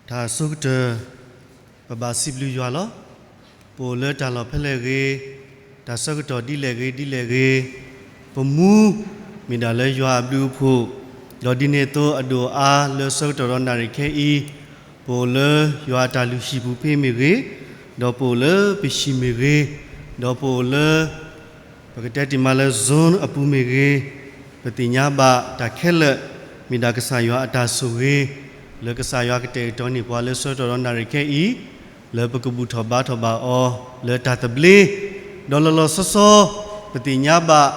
တၢ်ဆိကတၢၢ်, ပဘၣ်စံးဘျုးယွၤလီၤ. ပအိၣ်လၢတၢ်လီၢ်ဖဲလဲၣ်ဂ့ၤ, တၢ်ဆၢကတီၢ်ဒ်လဲၣ်ဂ့ၤဒ်လဲၣ်ဂ့ၤ, ပမူ မ့ၢ်ဒၣ်လၢယွၤအဘျုးအဖှိၣ်, ဒီးဒ်န့ၣ်အသိးအဒိၣ်အါလၢဆၢကတီၢ်ဒီးနၣ်ရံၣ်ခဲအံၤ, ပအိၣ်လၢယွၤအတၢ်လုၢ်ဟံၣ်ပူၤဖဲမ့ၢ်ဂ့ၤ, ဒီးပအိၣ်လၢပဟံၣ်မ့ၢ်ဂ့ၤ, ဒီးပအိၣ်လၢ ပကတဲတ့ၢ်မးလၢ Zoom အပူၤမ့ၢ်ဂ့ၤ, ပသ့ၣ်ညါဘၣ်တၢ်ခဲလၢာ် မ့ၢ်ဒၣ်ကစၢ်ယွၤအတၢ်ဆိၣ်ဂ့ၤ, လၢကစၢ်ယွၤကတဲာ်ကတီၤန့ၢ်ပှၤလၢဆၢကတီၢ်ဒီးနၣ်ရံၣ်ခဲအံၤ, လၢပကဘူၣ်ထီၣ်ဘါထီၣ်ဘၣ်အီၤလၢတၢ်သဘျ့, ဒီးလီၤလီၤဆီဆီ ပသ့ၣ်ညါဘၣ်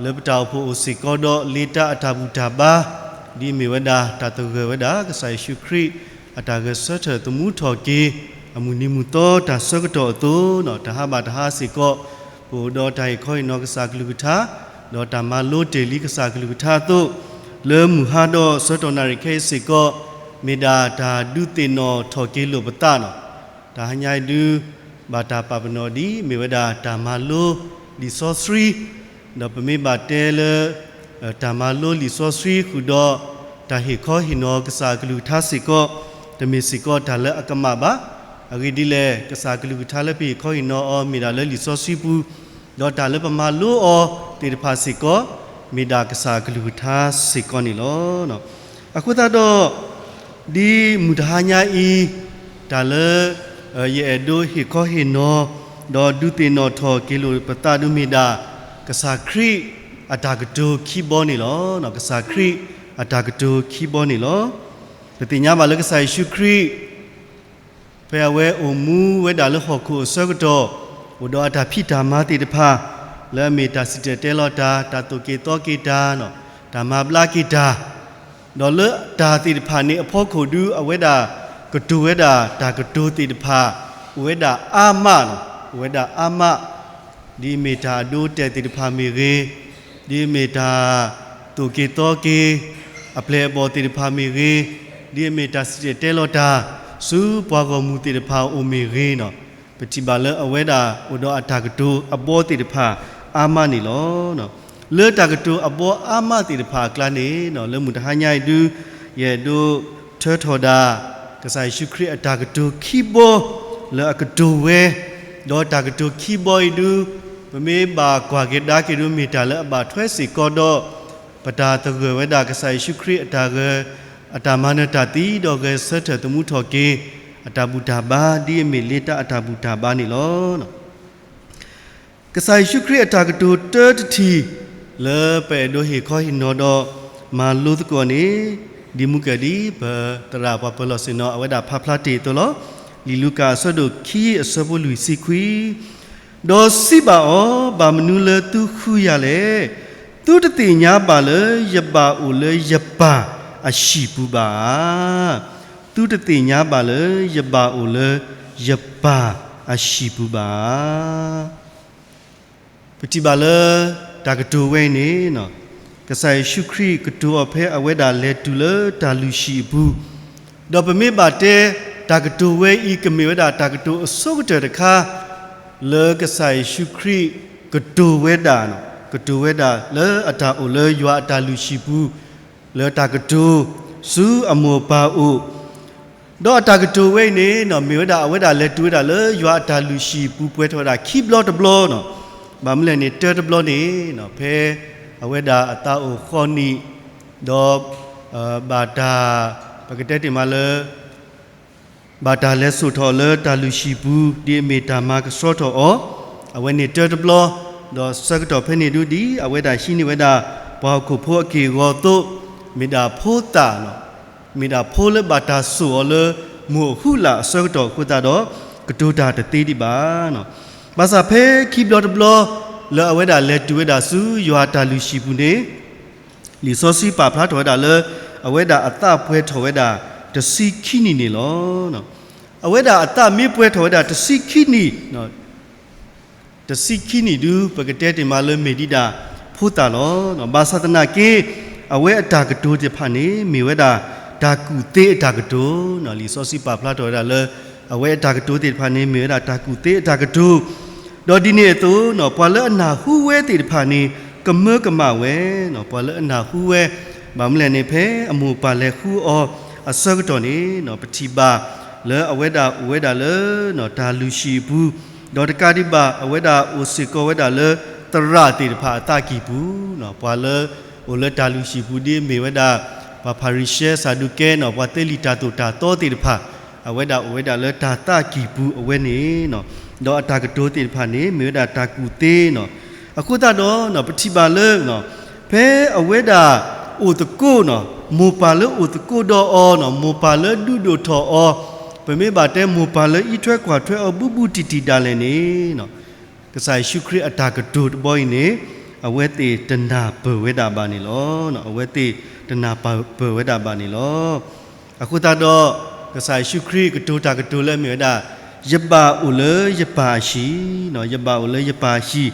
လၢပတၢ်အိၣ်ဖှိၣ်အိၣ်စ့ၢ်ကီးဒီးလ့တၢ်အတၢ်ဘူၣ်တၢ်ဘါ, ဒ်အမ့ၢ်ဝဲဒၣ်တၢ်သဂၢၢ်ဝဲဒၣ် ကစၢ်ယ့ၣ်ၡူးခရံာ်အတၢ်ဂဲၤဆၢထၢၣ်သမူထီၣ်က့ၤ အမုၢ်နံၤမုၢ်သီတၢ်ဆၢကတီၢ်အသိး, တၢ်ဟးဘၣ်တဟးစ့ၢ်ကီး, ပအိၣ်ဒီးတၢ်ဟ့ၣ်ခီဟ့ၣ်နီၤကစၢ်ကလုၢ်ကထါ, ဒီးတၢ်မၤလိတ့ၢ်လံကစၢ်ကလုၢ်ကထါအသိး, လၢမုၢ်ဟါဒီးဆၢကတီၢ်နၣ်ရံၣ်ခဲအံၤစ့ၢ်ကီး, မ့ၢ်ဒၣ်တၢ်ဒုးသ့ၣ်နီၣ်ထီၣ်က့ၤလိာ်ပသးန့ၣ်, တၢ်ဟါညါအံၤဒုး ဘၣ်တၢ်ပာ်ပနီၣ်ဒ်အမ့ၢ်ဝဲဒၣ်တၢ်မၤလိလံာ်စီဆှံ, ဒီးပမ့ၢ်ဘၣ်တဲလၢ တၢ်မၤလိလံာ်စီဆှံဃုာ်ဒီး တၢ်ဟ့ၣ်ခီဟ့ၣ်နီၤကစၢ်ကလုၢ်ကထါစ့ၢ်ကီး, တမ့ၢ်စ့ၢ်ကီးတၢ်လၢအကမၣ်ဘၣ်. အဂ့ၢ်ဒ်လဲၣ်, ကစၢ်ကလုၢ်ကထါလၢပဟ့ၣ်ခီဟ့ၣ်နီၤအီၤမ့ၢ်ဒၣ်လၢလံာ်စီဆှံပူၤ, ဒီးတၢ်လၢပမၤလိအီၤသ့ၣ်တဖၣ်စ့ၢ်ကီး, မ့ၢ်ဒၣ်ကစၢ်ကလုၢ်ကထါစ့ၢ်ကီးန့ၣ်လီၤ. အဃိသတးဒီး ဒ်မုၢ်တဟါညါအံၤ, တၢ်လၢ ယအဲၣ်ဒိးဟ့ၣ်ခီဟ့ၣ်နီၤ, ဒီးဒုးသ့ၣ်နီၣ်ထီၣ်က့ၤလိာ်ပသးဒုးမ့ၢ်ဒၣ် ကစၢ်ခရံာ်အတၢ်ကတိၤခံဘီန့ၣ်လီၤ. ကစၢ်ခရံာ်အတၢ်ကတိၤခံဘီန့ၣ်လီၤ. ပသ့ၣ်ညါဘၣ်လၢကစၢ်ယ့ၣ်ၡူးခရံာ် ဖဲအဝဲအိၣ်မူဝဲဒၣ်လၢဟီၣ်ခိၣ်အဆၢကတီၢ်, အိၣ်ဒီးအတၢ်ဖံးတၢ်မၤသ့ၣ်တဖၣ်, လၢအမ့ၢ်တၢ်စံၣ်တဲၤတဲလီၤတၢ်, တၢ်သိၣ်က့ၤသီက့ၤတၢ်, တၢ်မၤဘျါက့ၤတၢ်, ဒီးလၢတၢ်သ့ၣ်တဖၣ်န့ၣ်အဖီခိၣ်ဒုး အဝဲဒၣ်ကတိၤဝဲဒၣ်တၢ်ကတိၤသ့ၣ်တဖၣ် အိၣ်ဝဲဒၣ်အါမး, အိၣ်ဝဲဒၣ်အါမး, ဒ်အမ့ၢ်တၢ်အဒိအတဲာ်သ့ၣ်တဖၣ်မ့ၢ်ဂ့ၤ, ဒ်အမ့ၢ်တၢ်သိၣ်က့ၤသီက့ၤ အပျဲၢ်အဘီၣ်သ့ၣ်တဖၣ်မ့ၢ်ဂ့ၤ, ဒ်အမ့ၢ်တၢ်စံၣ်တဲၤတဲလီၤတၢ် ဆူပှၤဂီၢ်မုၢ်သ့ၣ်တဖၣ်အအိၣ်မ့ၢ်ဂ့ၤန့ၣ်, ပထံၣ်ဘၣ်လၢအဝဲဒၣ်အိၣ်ဒီးအတၢ်ကတိၤအဘီသ့ၣ်တဖၣ်အါမးန့ၣ်လီၤ. လၢတၢ်ကတိၤအဘီအါမးသ့ၣ်တဖၣ်အကျါန့ၣ်, လၢမုၢ်တဟါညါအံၤဒုး ယအဲၣ်ဒိးထၢထီၣ်ဒၣ် ကစၢ်ယ့ၣ်ၡူးခရံာ်အတၢ်ကတိၤခံဘီ လၢအကတိၤဝဲ, ဒီးတၢ်ကတိၤခံဘီအံၤဒုး ပမ့ၢ်ဘၣ်ကွၢ်က့ၤဒါက့ၤဒုး မ့ၢ်တၢ်လၢအဘၣ်ထွဲစ့ၢ်ကီးဒီး ပတၢ်သဂၢၢ်ဝဲဒၣ်ကစၢ်ယ့ၣ်ၡူးခရံာ်အတၢ်ဂဲၤ, အတၢ်မၤနၢၤတၢ်သံ ဒီးဂဲၤဆၢထၢၣ်သမူထီၣ်က့ၤ အတၢ်ဘူၣ်တၢ်ဘါ ဒ်အမ့ၢ်လ့တၢ်အတၢ်ဘူၣ်တၢ်ဘါန့ၣ်လီၤ. ကစၢ်ယ့ၣ်ၡူးခရံာ်အတၢ်ကတိၤတၢတထံၣ် လၢပအဲၣ်ဒိးဟ့ၣ်ခီဟ့ၣ်နီၤဒီးမၤလိသကိးန့ၣ်, ဒ်မူကဲဒ် ပသရၣ်ပှၤပၢၤလီၢ်ဆ့ၣ်နီၤ အဝဲဒၣ်ဖးဖျါတ့ၢ်အသိးလီၤ. လံာ်လူၤကၣ်အဆၢဒိၣ်ခံအဆၢဖိလွံၢ်ဆံခွံ, ဒီးစံးဘၣ်အီၤ, ဘၣ်မနုၤလၢသုဃုယၤလဲၣ်. သုတသ့ၣ်ညါဘၣ်လၢယဘၣ်အိၣ်လၢယပၢ်အဟံၣ်ပူၤဘၣ်ဧါ. သုတသ့ၣ်ညါဘၣ်လၢယဘၣ်အိၣ်လၢယပၢ်အဟံၣ်ပူၤဘၣ်ဧါ. ပထံၣ်ဘၣ်လၢ တၢ်ကတိၤဝဲအံၤန့ၣ်, ကစၢ်ယ့ၣ်ၡူးခရံာ်ကတိၤအီၤဖဲအဝဲဒၣ်လဲၤတုၤလၢတၢ်လုၢ်ဟံၣ်အပူၤ, ဒီးပမ့ၢ်ဘၣ်တဲ တၢ်ကတိၤဝဲအံၤ ကမ့ၢ်ဝဲဒၣ်တၢ်ကတိၤအဆိကတၢၢ်တခါ လၢကစၢ်ယ့ၣ်ၡူးခရံာ်ကတိၤဝဲဒၣ်, ကတိၤဝဲဒၣ်လၢအတၢ်အိၣ်လၢယွၤအတၢ်လုၢ်ဟံၣ်ပူၤ လၢတၢ်ကတိၤဆူအမိၢ်အပၢ်အအိၣ်, ဒီးအတၢ်ကတိၤဝဲအံၤန့ၣ် မ့ၢ်ဝဲဒၣ်အဝဲဒၣ်လဲၤတုၤဝဲဒၣ်လၢယွၤအတၢ်လုၢ်ဟံၣ်ပူၤပှဲၤထီၣ်ဝဲဒၣ်ခံဘျီတဘျီန့ၣ်, ဘၣ်မနုၤလဲၣ်န့ၣ် တၢတဘျီန့ၣ် ဖဲအဝဲဒၣ်အသးအိၣ်ဃီနံၣ်, ဒီး ဘၣ်တၢ် ပကတဲတ့ၢ်မးလၢ ဘၣ်တၢ်လဲၤစိာ်ထီၣ်လၢတၢ်လုၢ်ဟံၣ်ပူၤ ဒ်အမ့ၢ်တၢ်မၤကဆှီထီၣ်အီၤ, အဝဲန့ၣ်တၢတဘျီ, ဒီးဆၢကတီၢ်ဖဲန့ၣ်ဒုးဒ် အဝဲဒၣ်ဟံးန့ၢ်ဝဲဒၣ် ပှၤဟီၣ်ခိၣ်ဖိအက့ၢ်အဂီၤအသိး, မ့ၢ်ဒၣ်ဖိသၣ်, မ့ၢ်ဒၣ်ဖိလၢဘၣ်တၢ်စိာ်အီၤလၢမိၢ်အဟုလၢ်အဆၢကတီၢ်အဃိသတးဒီး ကတိၤတၢ်တသ့ဒံးဘၣ်. ဘၣ်ဆၣ်ဖဲခံဘျီတဘျီ လၢအဝဲဒၣ်လဲၤတုၤဝဲဒၣ်ဆူယွၤအတၢ်လုၢ်ဟံၣ်ပူၤန့ၣ် လံာ်စီဆှံပာ်ဖျါထီၣ်ဝဲဒၣ်လၢ အဝဲဒၣ်အသးပှဲၤထီၣ်ဝဲဒၣ်တဆံခံနံၣ်န့ၣ်လီၤ. အဝဲဒၣ်အသးမ့ၢ်ပှဲၤထီၣ်ဝဲဒၣ်တဆံခံနံၣ်, တဆံခံနံၣ်ဒုး ပကတဲတ့ၢ်မးလၢမ့ၢ်ဒံးဒၣ်ဖိသၣ်လီၤ. ဘၣ်ဆၣ်သနာ်က့ အဝဲအတၢ်ကတိၤသ့ၣ်တဖၣ်န့ၣ် မ့ၢ်ဝဲဒၣ်တၢ်ကူၣ်သ့အတၢ်ကတိၤ, လံာ်စီဆှံပာ်ဖျါထီၣ်ဝဲဒၣ်လၢ အဝဲအတၢ်ကတိၤသ့ၣ်တဖၣ်န့ၣ် မ့ၢ်ဝဲဒၣ်တၢ်ကူၣ်သ့အတၢ်ကတိၤ, ဒီးဒ်န့ၣ်အသိး ပှၤလၢအနၢ်ဟူဝဲသ့ၣ်တဖၣ်န့ၣ် ကမၢကမၣ်ဝဲ, ပှၤလၢအနၢ်ဟူဝဲ, ဘၣ်မနုၤလဲၣ်န့ၣ် ဖဲအမိၢ်အပၢ်လဲၤဃုအီၤ အဆၢကတီၢ်န့ၣ် ပထံၣ်ဘၣ်လၢအဝဲဒၣ်အိၣ်ဝဲဒၣ်လၢ တၢ်လုၢ်ဟံၣ်အပူၤ, ဒီးတကးဒံးဘၣ်အဝဲဒၣ်အိၣ်စ့ၢ်ကီးဝဲဒၣ်လၢသရၣ်သ့ၣ်တဖၣ်အသးကံၢ်ပူၤ, ပှၤလၢအိၣ်လၢတၢ်လုၢ်ဟံၣ်ပူၤဒ်အမ့ၢ်ဝဲဒၣ် ပှၤဖၤရံၤၡဲ စၤဒူၤကဲ ပှၤသ့လံာ်တၢ်သိၣ်တၢ်သီသ့ၣ်တဖၣ်, အဝဲဒၣ်အိၣ်ဝဲဒၣ်လၢတၢ်သးကံၢ်ပူၤအဝဲန့ၣ် ဒီးအတၢ်ကတိၤသ့ၣ်တဖၣ်န့ၣ် မ့ၢ်ဝဲဒၣ်တၢ်ကူၣ်သ့နီၤ. အဃိသတးဒီး ပထံၣ်ဘၣ်လၢ ဖဲအဝဲဒၣ်အိၣ်သကိးနီၤ, မိၢ်ပၢ်လၢအိၣ်သကိးဒီးအီၤနီၤ, မိၢ်ပၢ်လၢဒုးဒိၣ်ထီၣ်အီၤ, ပမ့ၢ်ဘၣ်တဲမိၢ်ပၢ်လၢအံးထွဲကွၢ်ထွဲအီၤဘူးဘူးတံၢ်တံၢ်ဒၣ်လဲာ်န့ၣ် ကစၢ်ယ့ၣ်ၡူးခရံာ်အတၢ်ကတိၤတဘီအံၤန့ၣ် အဝဲသ့ၣ်တနၢ်ပၢၢ်ဝဲဒၣ်ဘၣ်န့ၣ်လီၤ. အဝဲသ့ၣ်တနၢ်ပၢၢ်ဝဲဒၣ်ဘၣ်န့ၣ်လီၤ. အဃိသတးဒီး ကစၢ်ယ့ၣ်ၡူးခရံာ်ကတိၤတၢ်ကတိၤလၢအမ့ၢ်ဝဲဒၣ် ယဘၣ်အိၣ်လၢယပၢ်အဟံၣ်, ယဘၣ်အိၣ်လၢယပၢ်အဟံၣ်,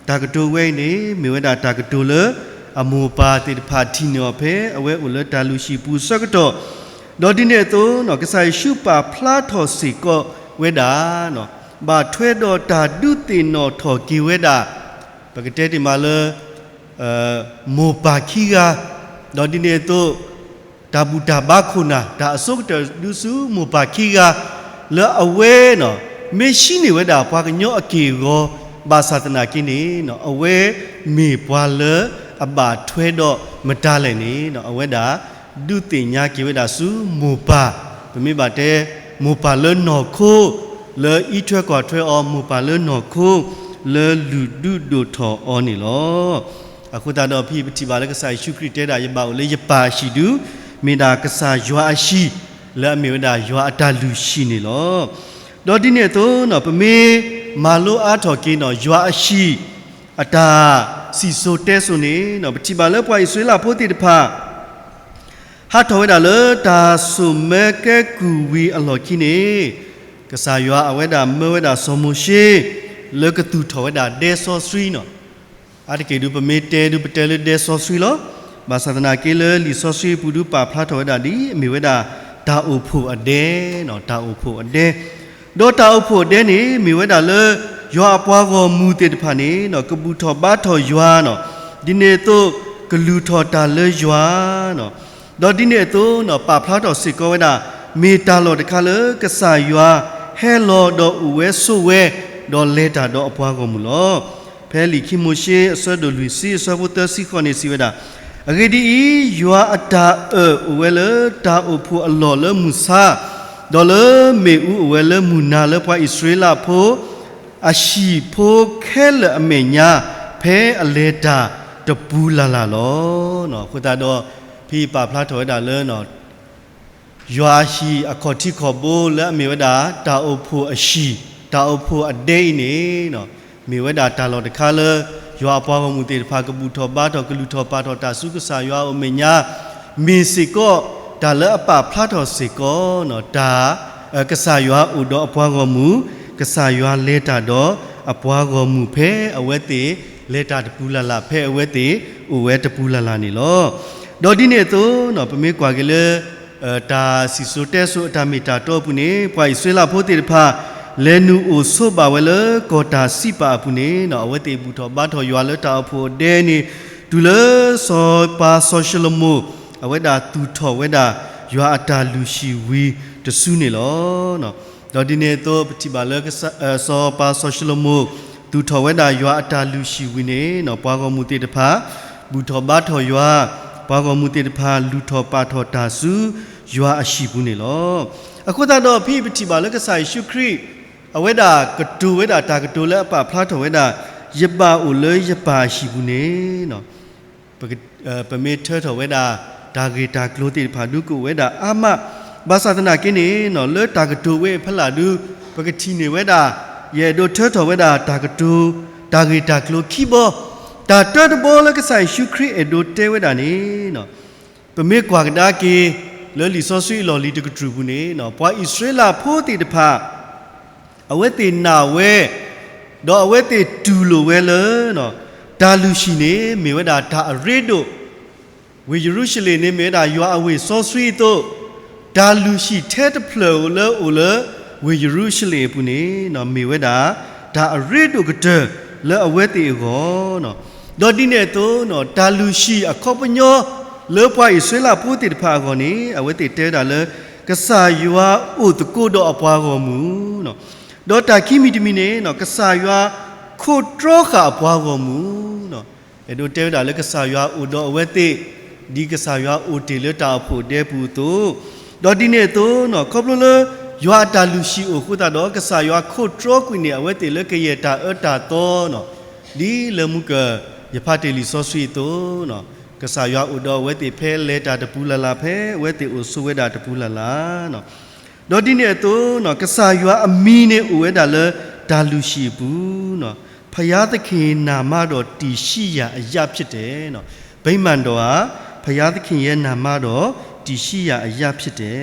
တၢ်ကတိၤဝဲအံၤန့ၣ် မ့ၢ်ဝဲဒၣ်တၢ်ကတိၤလၢ အမိၢ်ပၢ်သ့ၣ်တဖၣ်ထံၣ်န့ၢ်အီၤဖဲအဝဲအိၣ်လၢတၢ်လုၢ်ဟံၣ်ပူၤအဆၢကတီၢ်, ဒီးဒ်န့ၣ်အသိး ကစၢ်ယ့ၣ်ၡူးပာ်ဖျါထီၣ်စ့ၢ်ကီးဝဲဒၣ် ဘၣ်ထွဲဒီးတၢ်ဒုးသ့ၣ်နီၣ်ထီၣ်က့ၤဝဲဒၣ် ပကတဲတ့ၢ်မးလၢ မိၢ်ပၢ်ခံဂၤ, ဒီးဒ်န့ၣ်အသိး တၢ်ဘူၣ်တၢ်ဘါခိၣ်နၢ် တၢ်အဆိကတၢၢ်ဒုးဆူမိၢ်ပၢ်ခံဂၤ လၢအဝဲ မ့ၢ်ဟံးန့ၢ်ဝဲဒၣ်ပှၤကညီအက့ၢ်အဂီၤ ဘၣ်ဆၣ်သနာ်က့န့ၣ် အဝဲမ့ၢ်ပှၤလၢအဘၣ်ထွဲဒီးမတၤလဲၣ်န့ၣ် အဝဲဒၣ် ဒုးသ့ၣ်ညါက့ၤဝဲဒၣ်ဆူမိၢ်ပၢ်, ပမ့ၢ်ဘၣ်တဲ မိၢ်ပၢ်လၢနီၢ်ခိ လၢအံးထွဲကွၢ်ထွဲအီၤ, မိၢ်ပၢ်လၢနီၢ်ခိ လၢလုၢ်ဒုးဒိၣ်ထီၣ်အီၤန့ၣ်လီၤ. အဃိသတးဒီးဖဲပထံၣ်ဘၣ်လၢကစၢ်ယ့ၣ်ၡူးခရံာ်တဲဒၣ် ယဘၣ်အိၣ်လၢယပၢ်အဟံၣ်ဒုး မ့ၢ်ဒၣ်ကစၢ်ယွၤအဟံၣ် လၢအမ့ၢ်ဝဲဒၣ်ယွၤအတၢ်လုၢ်ဟံၣ်န့ၣ်လီၤ. ဒီးဒ်န့ၣ်အသိး ပမ့ၢ်မၤလိအါထီၣ်က့ၤနီၤ ယွၤအဟံၣ် အတၢ်စံၣ်စိၤတဲစိၤန့ၣ် ပထံၣ်ဘၣ်လၢပှၤအံၣ်စရ့လးဖိသ့ၣ်တဖၣ် ဟးထီၣ်ဝဲဒၣ်လၢတၢ်စိာ်မၢကဲကုၢ်ဝံၤအလီၢ်ခံန့ၣ် ကစၢ်ယွၤအဝဲဒၣ်မၢဝဲဒၣ်စီၤမိၤၡ့ လၢကသူၣ်ထီၣ်ဝဲဒၣ်ဒဲစီဆှံနီၤ. အါတက့ၢ်ဒုးပမ့ၢ်တဲဒုးပတဲလၢဒဲစီဆှံလီၤ. ဘၣ်ဆၣ်သနာ်က့လၢလံာ်စီဆှံအပူၤဒုးပာ်ဖျါထီၣ်ဝဲဒၣ်ဒ်အမ့ၢ်ဝဲဒၣ် တၢ်အိၣ်ဖှိၣ်အဒဲနီၤ, တၢ်အိၣ်ဖှိၣ်အဒဲ ဒီးတၢ်အိၣ်ဖှိၣ်အဒဲန့ၣ် မ့ၢ်ဝဲဒၣ်လၢ ယွၤအပှၤဂီၢ်မုၢ်သ့ၣ်တဖၣ်န့ၣ် ကဘူၣ်ထီၣ်ဘါထီၣ်ယွၤနီၤ, ဒ်န့ၣ်အသိး ကလုၢ်ထီၣ်တၢ်လၢယွၤနီၤ, ဒီးဒ်န့ၣ်အသိး ပာ်ဖျါထီၣ်စ့ၢ်ကီးဝဲဒၣ် မ့ၢ်တၢ်လီၢ်တခါလၢကစၢ်ယွၤဟဲလီၤဒီးအိၣ်ဝဲဆိးဝဲ ဒီးလဲၤတၢ်ဒီးအပှၤဂီၢ်မုၢ်လီၤ. ဖဲလံာ်ခံမိၤၡ့အဆၢဒိၣ်လွံၢ်ဆံ အဆၢဖိသၢဆံဃိးန့ၣ်စံးဝဲဒၣ်, အဂ့ၢ်ဒ်အံၤ, ယွၤအတၢ်အၢၣ်အိၣ်ဝဲလၢတၢ်အိၣ်ဖှိၣ်အလီၢ်လၢမုၢ်ဆါ, ဒီးလၢမ့ၣ်အူအိၣ်ဝဲလၢမုၢ်နၤလၢပှၤအံၣ်စရ့လးဖိ အဟံၣ်ဖိခဲလၢာ်အမဲာ်ညါ ဖဲအလဲၤတၢ်တပူၤလၢ်လၢ်လီၤ. အဃိသတးဒီး ဖဲပာ်ဖျါထီၣ်ဝဲဒၣ်လၢ ယွၤအဟံၣ်အခီၣ်ထံးခီၣ်ဘိလၢအမ့ၢ်ဝဲဒၣ် တၢ်အိၣ်ဖှိၣ်အဟံၣ်, တၢ်အိၣ်ဖှိၣ်အဒဲအံၤန့ၣ် မ့ၢ်ဝဲဒၣ်တၢ်လီၢ်တခါလၢ ယွၤအပှၤဂီၢ်မုၢ်သ့ၣ်တဖၣ်ကဘူၣ်ထီၣ်ဘါထီၣ် ကလုၢ်ထီၣ်ပာ်ထီၣ်တၢ်ဆူကစၢ်ယွၤအအိၣ်အမဲာ်ညါ, မ့ၢ်စ့ၢ်ကီး တၢ်လၢအပာ်ဖျါထီၣ်စ့ၢ်ကီး တၢ် ကစၢ်ယွၤအိၣ်ဒီးအပှၤဂီၢ်မုၢ်, ကစၢ်ယွၤလဲၤတၢ်ဒီးအပှၤဂီၢ်မုၢ်ဖဲအဝဲသ့ၣ်လဲၤတၢ်တပူၤလၢ်လၢ် ဖဲအဝဲသ့ၣ်အိၣ်ဝဲတပူၤလၢ်လၢ်န့ၣ်လီၤ. ဒီးဒ်န့ၣ်အသိး ပမ့ၢ်ကွၢ်က့ၤလၢ တၢ်စံၣ်စိၤတဲစိၤအတၢ်မ့ၢ်တၢ်တီအပူၤန့ၣ် ပှၤအံၣ်စရ့လးဖိသ့ၣ်တဖၣ် လဲၤနုာ်အိၣ်ဆိးဘၣ်ဝဲလၢကီၢ်တၢ်စံးပာ်အပူၤန့ၣ် အဝဲသ့ၣ်ဘူၣ်ထီၣ်ဘါထီၣ်ယွၤလၢတၢ်အိၣ်ဖှိၣ်အဒဲန့ၣ် တုၤလၢစီၤပၤစီၤၡလိၤမိၣ် အဝဲဒၣ်သူၣ်ထီၣ်ဝဲဒၣ်ယွၤအတၢ်လုၢ်ဟံၣ်ဝံၤတစုန့ၣ်လီၤ. ဒီးဒ်န့ၣ်အသိး ပထံၣ်ဘၣ်လၢ စီၤပၤစီၤၡလိၤမိၣ် သူၣ်ထီၣ်ဝဲဒၣ်ယွၤအတၢ်လုၢ်ဟံၣ်ဝံၤန့ၣ် ပှၤဂီၢ်မုၢ်သ့ၣ်တဖၣ် ဘူၣ်ထီၣ်ဘါထီၣ်ယွၤ, ပှၤဂီၢ်မုၢ်သ့ၣ်တဖၣ် လုၢ်ထီၣ်ပာ်ထီၣ်တၢ်ဆူယွၤအဟံၣ်ပူၤန့ၣ်လီၤ. အဃိသတးဒီး ဖဲပထံၣ်ဘၣ်လၢကစၢ်ယ့ၣ်ၡူးခရံာ် အဝဲဒၣ်ကတိၤဝဲဒၣ်တၢ်ကတိၤလၢအပာ်ဖျါထီၣ်ဝဲဒၣ် ယဘၣ်အိၣ်လၢယပၢ်အဟံၣ်ပူၤန့ၣ် ပမ့ၢ်ထၢထီၣ်ဝဲဒၣ် တၢ်ဂ့ၢ်တၢ်ကျိၤသ့ၣ်တဖၣ်ဒုးကအိၣ်ဝဲဒၣ်အါမး, ဘၣ်ဆၣ်သနာ်က့န့ၣ် လၢတၢ်ကတိၤဝဲအဖီလာ်ဒုး ပကထံၣ်န့ၢ်ဝဲဒၣ် ယအဲၣ်ဒိးထၢထီၣ်ဝဲဒၣ်တၢ်ကတိၤ တၢ်ဂ့ၢ်တၢ်ကျိၤခံဘီ, တၢ်တၢတဘီလၢကစၢ်ယ့ၣ်ၡူးခရံာ်အဲၣ်ဒိးတဲဝဲဒၣ်န့ၣ် ပမ့ၢ်ကွၢ်ကဒါက့ၤ လၢလံာ်စီဆှံအလီၢ်လံၤတကတြူၢ်ပူၤန့ၣ် ပှၤအံၣ်စရ့လးဖိသ့ၣ်တဖၣ် အဝဲသ့ၣ်နာ်ဝဲ, ဒီးအဝဲသ့ၣ်တူၢ်လိာ်ဝဲလၢ တၢ်လုၢ်ဟံၣ်န့ၣ် မ့ၢ်ဝဲဒၣ်တၢ်အရ့ဒိၣ်, ဝ့ၢ်ယရူၤၡလ့ၣ်န့ၣ် မ့ၢ်ဝဲဒၣ်ယွၤအဝ့ၢ်စီဆှံအသိး, တၢ်လုၢ်ဟံၣ်ထဲတဖျၢၣ်လၢအိၣ်လၢ ဝ့ၢ်ယရူၤၡလ့ၣ်အပူၤန့ၣ် မ့ၢ်ဝဲဒၣ် တၢ်အရ့ဒိၣ်ကတၢၢ်လၢအဝဲသ့ၣ်အဂီၢ်, ဒီးဒ်န့ၣ်အသိး တၢ်လုၢ်ဟံၣ်အခီပညီ လၢပှၤအံၣ်စရ့လးဖိသ့ၣ်တဖၣ်အဂီၢ်န့ၣ် အဝဲသ့ၣ်တဲဝဲဒၣ်လၢ ကစၢ်ယွၤအိၣ်သကိးဒီးအပှၤဂီၢ်မုၢ်, ဒီးတၢ်ခံမံၤတမံၤန့ၣ် ကစၢ်ယွၤခိးတြီဃာ်အပှၤဂီၢ်မုၢ်, အဲၣ်ဒိးတဲဝဲဒၣ်လၢကစၢ်ယွၤအိၣ်ဒီးအဝဲသ့ၣ် ဒ်ကစၢ်ယွၤအိၣ်တ့ၢ်လၢတၢ်အိၣ်ဖှိၣ်ဒဲပူၤအသိး, ဒီးဒ်န့ၣ်အသိး ခီဖျိလၢ ယွၤအတၢ်လုၢ်ဟံၣ်အိၣ်အဃိသတးဒီး ကစၢ်ယွၤခိးတြီကွံာ်န့ၢ်အဝဲသ့ၣ်လၢကယဲၢ်တၢ်အၢတၢ်သီ ဒ်လၢမုၢ်ကၢၢ် ယဖးတ့ၢ်လံာ်စီဆှံအသိး, ကစၢ်ယွၤအိၣ်ဒီးအဝဲသ့ၣ်ဖဲလဲၤတၢ်တပူၤလၢ်လၢ် ဖဲအဝဲသ့ၣ်အိၣ်ဆိးဝဲဒၣ်တပူၤလၢ်လၢ်, ဒီးဒ်န့ၣ်အသိး ကစၢ်ယွၤအမံၤန့ၣ်အိၣ်ဝဲဒၣ်လၢတၢ်လုၢ်ဟံၣ်အပူၤ, ဘုရားသခင်နာမတော်တည်ရှိရာအရပ်ဖြစ်တယ်, ဗိမာန်တော်ဟာ ဘုရားသခင်ရဲ့နာမတော်တည်ရှိရာအရပ်ဖြစ်တယ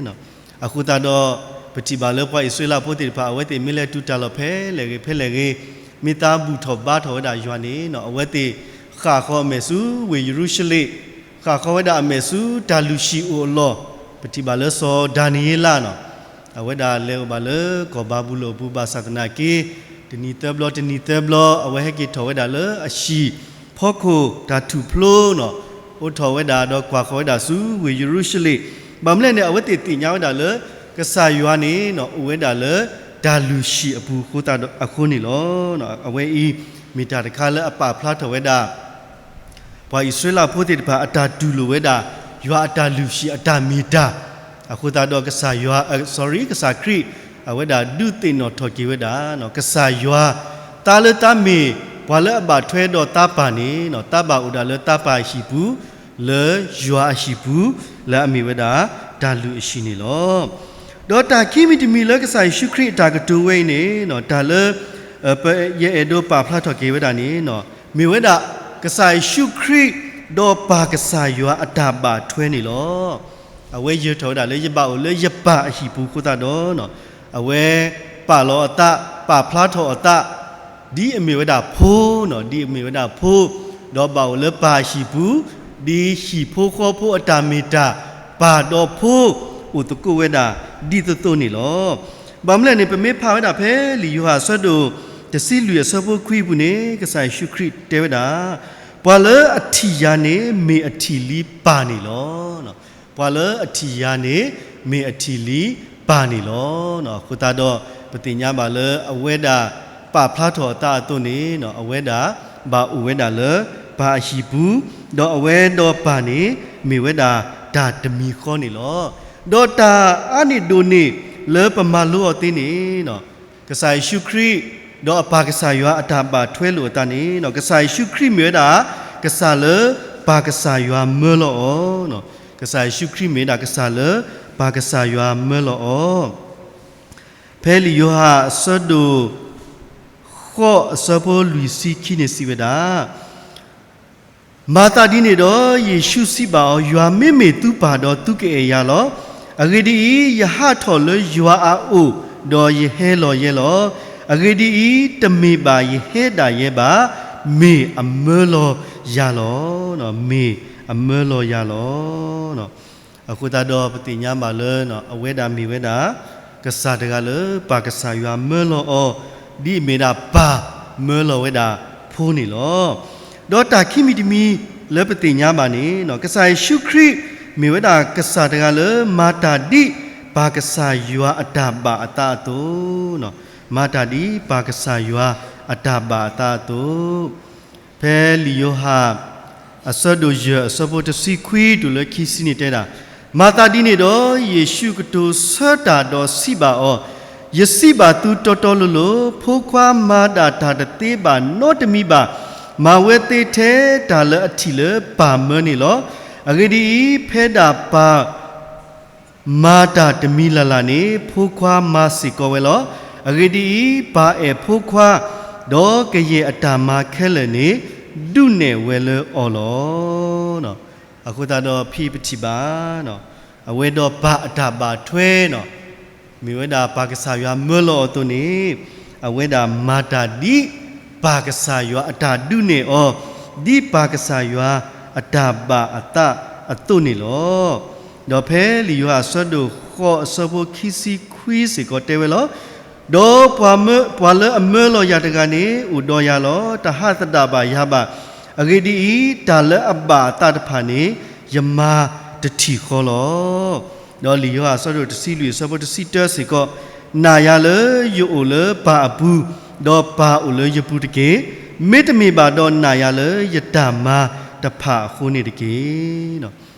်. အဃိသတးဒီး ပထံၣ်ဘၣ်လၢပှၤအံၣ်စရ့လးဖိသ့ၣ်တဖၣ် အဝဲသ့ၣ်မ့ၢ်လဲၤတုၤတၢ်လီၢ်ဖဲလဲၣ်ဂ့ၤဖဲလဲၣ်ဂ့ၤ, မ့ၢ်သးဘူၣ်ထီၣ်ဘါထီၣ်ဝဲဒၣ်ယွၤန့ၣ် အဝဲသ့ၣ်ဃၣ်ဃီအမဲာ်ဆူဝ့ၢ်ယရူၤၡလ့ၣ်, ဃၣ်ဃီဝဲဒၣ်အမဲာ်ဆူတၢ်လုၢ်ဟံၣ်အိၣ်အလီၢ်, ပထံၣ်ဘၣ်လၢစီၤဒၤနံးယ့လးန့ၣ် အဝဲဒၣ်လဲၤအိၣ်ဘၣ်လၢကီၢ်ဘၤဘူလိၣ်အပူၤ ဘၣ်ဆၣ်သနာ်က့ တနံၤသၢဘျီတနံၤသၢဘျီ အဝဲဟဲက့ၤထီၣ်ဝဲဒၣ်လၢအဟံၣ်ဖီခိၣ်တၢ်ထူၣ်ဖျိန့ၣ် အိးထီၣ်ဝဲဒၣ်ဒီးကွၢ်ဃီၤဝဲဒၣ်ဆူဝ့ၢ်ယရူၤၡလ့ၣ်, ဘၣ်မနုၤလဲၣ်န့ၣ် အဝဲသ့ၣ်သ့ၣ်ညါဝဲဒၣ်လၢ ကစၢ်ယွၤန့ၣ် အိၣ်ဝဲဒၣ်လၢတၢ်လုၢ်ဟံၣ်အပူၤအဃိသတးဒီးအဃိန့ၣ်လီၤ. အဝဲအံၤ မ့ၢ်တၢ်တခါလၢအပာ်ဖျါထီၣ်ဝဲဒၣ် ပှၤအံၣ်စရ့လးဖိသ့ၣ်တဖၣ် အတၢ်တူၢ်လိာ်ဝဲဒၣ် ယွၤအတၢ်လုၢ်ဟံၣ်အတၢ်မ့ၢ်တၢ်, အဃိသတးဒီးကစၢ်ယွၤ sorry ကစၢ်ခရံာ် အဝဲဒၣ်ဒုးသ့ၣ်နီၣ်ထီၣ်က့ၤဝဲဒၣ် ကစၢ်ယွၤ တၢ်လၢတၢ်မ့ၢ် ပှၤလၢအဘၣ်ထွဲဒီးတၢ်ပၢ်န့ၣ် တၢ်ဘၣ်အိၣ်ဒၣ်လၢတၢ်ပၢ်အဟံၣ်ပူၤ လၢယွၤအဟံၣ်ပူၤ လၢအမ့ၢ်ဝဲဒၣ် တၢ်လုၢ်အဟံၣ်န့ၣ်လီၤ. ဒီးတၢ်ခံမံၤတမံၤလၢကစၢ်ယ့ၣ်ၡူးခရံာ်အတၢ်ကတိၤဝဲအံၤန့ၣ် တၢ်လၢ ပ ယအဲၣ်ဒိးပာ်ဖျါထီၣ်က့ၤဝဲဒၣ်န့ၣ် မ့ၢ်ဝဲဒၣ် ကစၢ်ယ့ၣ်ၡူးခရံာ် ဒီးပၢ်ကစၢ်ယွၤအတၢ်ဘၣ်ထွဲန့ၣ်လီၤ. အဝဲယၢၤထီၣ်ဝဲဒၣ်လၢယဘၣ်အိၣ်လၢယပၢ်အဟံၣ်ပူၤအဃိသတးဒီး အဝဲပာ်လီၤအသး ပာ်ဖျါထီၣ်အသး ဒ်အမ့ၢ်ဝဲဒၣ်ဖိန့ၣ် ဒ်အမ့ၢ်ဝဲဒၣ်ဖိ ဒီးဘၣ်အိၣ်လၢပၢ်အဟံၣ်ပူၤ ဒ်ဟံၣ်ဖိဃီဖိအတၢ်မ့ၢ်တၢ် ပၢ်ဒီးဖိ အိၣ်သကိးဝဲဒၣ် ဒ်သိးသိးန့ၣ်လီၤ. ဘၣ်မနုၤလဲၣ်န့ၣ် ပမ့ၢ်ဖးဝဲဒၣ်ဖဲလံာ်ယိၤဟၣ်အဆၢဒိၣ် တဆံလွံၢ်အဆၢဖိခွံအပူၤန့ၣ် ကစၢ်ယ့ၣ်ၡူးခရံာ်တဲဝဲဒၣ်, ပှၤလၢအထံၣ်ယၤန့ၣ် မ့ၢ်အထံၣ်လံပၢ်န့ၣ်လီၤ. ပှၤလၢအထံၣ်ယၤန့ၣ် မ့ၢ်အထံၣ်လံပၢ်န့ၣ်လီၤ. အဃိသတးဒီး ပသ့ၣ်ညါဘၣ်လၢအဝဲဒၣ် ပာ်ဖျါထီၣ်အသးအသိးန့ၣ် အဝဲဒၣ်ဘၣ်အိၣ်ဝဲဒၣ်လၢပၢ်အဟံၣ်ပူၤ, ဒီးအဝဲဒီးပၢ်န့ၣ် မ့ၢ်ဝဲဒၣ်တၢ်တမံၤဃီန့ၣ်လီၤ. ဒီးတၢ်အါန့ၢ်ဒိၣ်န့ၢ်လၢပမၤလိအီၤသ့န့ၣ် ကစၢ်ယ့ၣ်ၡူးခရံာ် ဒီးအပၢ်ကစၢ်ယွၤအတၢ်ဘၣ်ထွဲလိာ်အသးန့ၣ် ကစၢ်ယ့ၣ်ၡူးခရံာ်မ့ၢ်ဝဲဒၣ် ကစၢ်လၢပၢ်ကစၢ်ယွၤမၢလီၤအီၤ, ကစၢ်ယ့ၣ်ၡူးခရံာ်မ့ၢ်ဝဲဒၣ်ကစၢ်လၢပၢ်ကစၢ်ယွၤမၢလီၤအီၤ ဖဲလံာ်ယိၤဟၣ်အဆၢဒိၣ် ဃိးအဆၢဖိလွံၢ်ဆံခံန့ၣ်စံးဝဲဒၣ်, မၤသးဒ်န့ၣ်ဒီး ယ့ၣ်ၡူးစံးဘၣ်အီၤ, ယွၤမ့မ့ၢ်သုပၢ်ဒီးသုကအဲၣ်ယၤလီၤ. အဂ့ၢ်ဒ်အံၤ, ယဟးထီၣ်လၢယွၤအအိၣ်, ဒီးယဟဲလီၤယဲလီၤ. အဂ့ၢ်ဒ်အံၤ, တမ့ၢ်ဘၣ်ယဟဲဒၣ်ယဲဘၣ်, မ့ၢ်အမၢလီၤယၤလီၤ. မ့ၢ်အမၢလီၤယၤလီၤ. အဃိသတးဒီးပသ့ၣ်ညါဘၣ်လၢ အဝဲဒၣ်မ့ၢ်ဝဲဒၣ် ကစၢ်တဂၤလၢပၢ်ကစၢ်ယွၤမၢလီၤအီၤ, ဒ်အမ့ၢ်ဒၣ်ပၢ်မၢလီၤဝဲဒၣ်ဖိန့ၣ်လီၤ. ဒီးတၢ်ခံမံၤတမံၤလၢပသ့ၣ်ညါဘၣ်န့ၣ် ကစၢ်ယ့ၣ်ၡူးခရံာ် မ့ၢ်ဝဲဒၣ်ကစၢ်တဂၤလၢမၤတၢ်ဒ်ပၢ်ကစၢ်ယွၤအတၢ်ဘၣ်အသးအသိး, မၤတၢ်ဒ်ပၢ်ကစၢ်ယွၤအတၢ်ဘၣ်အသးအသိး ဖဲလံာ်ယိၤဟၣ် အဆၢဒိၣ်ယဲၢ် အဆၢဖိတဆံခွံတုၤလၢခံဆံန့ၣ်တဲဒၣ်, မၤသးဒ်န့ၣ်ဒီး ယ့ၣ်ၡူးကတိၤဆၢတၢ်ဒီးစံးဘၣ်အီၤ, ယစံးဘၣ်သုတီတီလိၤလိၤ, ဖိခွါမၤဒၣ်တၢ်တသ့ဘၣ်နီတမံၤဘၣ်. မၤဝဲသ့ထဲတၢ်လၢအထံၣ်လၢပၢ်မၢန့ၣ်လီၤ. အဂ့ၢ်ဒ်အံၤ, ဖဲဒၣ်ပၢ် မၤတၢ်တမံၤလၢ်လၢ်န့ၣ် ဖိခွါမၤစ့ၢ်ကီးဝဲလီၤ. အဂ့ၢ်ဒ်အံၤ, ပၢ်အဲၣ်ဖိခွါ, ဒီးကယဲၢ်အတၢ်မၤခဲလၢာ်န့ၣ် ဒုးနဲၣ်ဝဲလၢအီၤလီၤ. အဃိသတးဒီးဖဲပထံၣ်ဘၣ် အဝဲဒီးပၢ်အတၢ်ဘၣ်ထွဲန့ၣ် မ့ၢ်ဝဲဒၣ်ပၢ်ကစၢ်ယွၤမၢလီၤအီၤအသိးန့ၣ် အဝဲဒၣ်မၤတၢ်ဒ်ပၢ်ကစၢ်ယွၤအတၢ်ဒုးနဲၣ်အီၤ, ဒ်ပၢ်ကစၢ်ယွၤအတၢ်ဘၣ်အသးအသိးန့ၣ်လီၤ. ဒီးဖဲလံာ်ယိၤဟၣ်အဆၢဒိၣ်ဃိးအဆၢဖိခံဆံခွံစ့ၢ်ကီးတဲဝဲလီၤ. ဒီးပှၤမၢ, ပှၤလၢအမၢလီၤယၤတဂၤန့ၣ် အိၣ်ဒီးယၤလီၤ. တဟးသဒၣ်ဘၣ်ယၤဘၣ်. အဂ့ၢ်ဒ်အံၤ, တၢ်လၢအဘၣ်အသးတဖၣ်န့ၣ် ယမၤတထံၣ်ဃီလီၤ. ဒီးလံာ်ယိၤဟၣ်အဆၢဒိၣ်တဆံလွံၢ်အဆၢဖိတဆံတၢစ့ၢ်ကီး, နာ်ယၤလၢယအိၣ်လၢပၢ်အပူၤ, ဒီးပၢ်အိၣ်လၢယပူၤတက့ၢ်. မ့တမ့ၢ်ဘၣ်ဒီးနာ်ယၤလၢယတၢ်မၤတဖၣ်အဃိန့ၣ်တက့ၢ်.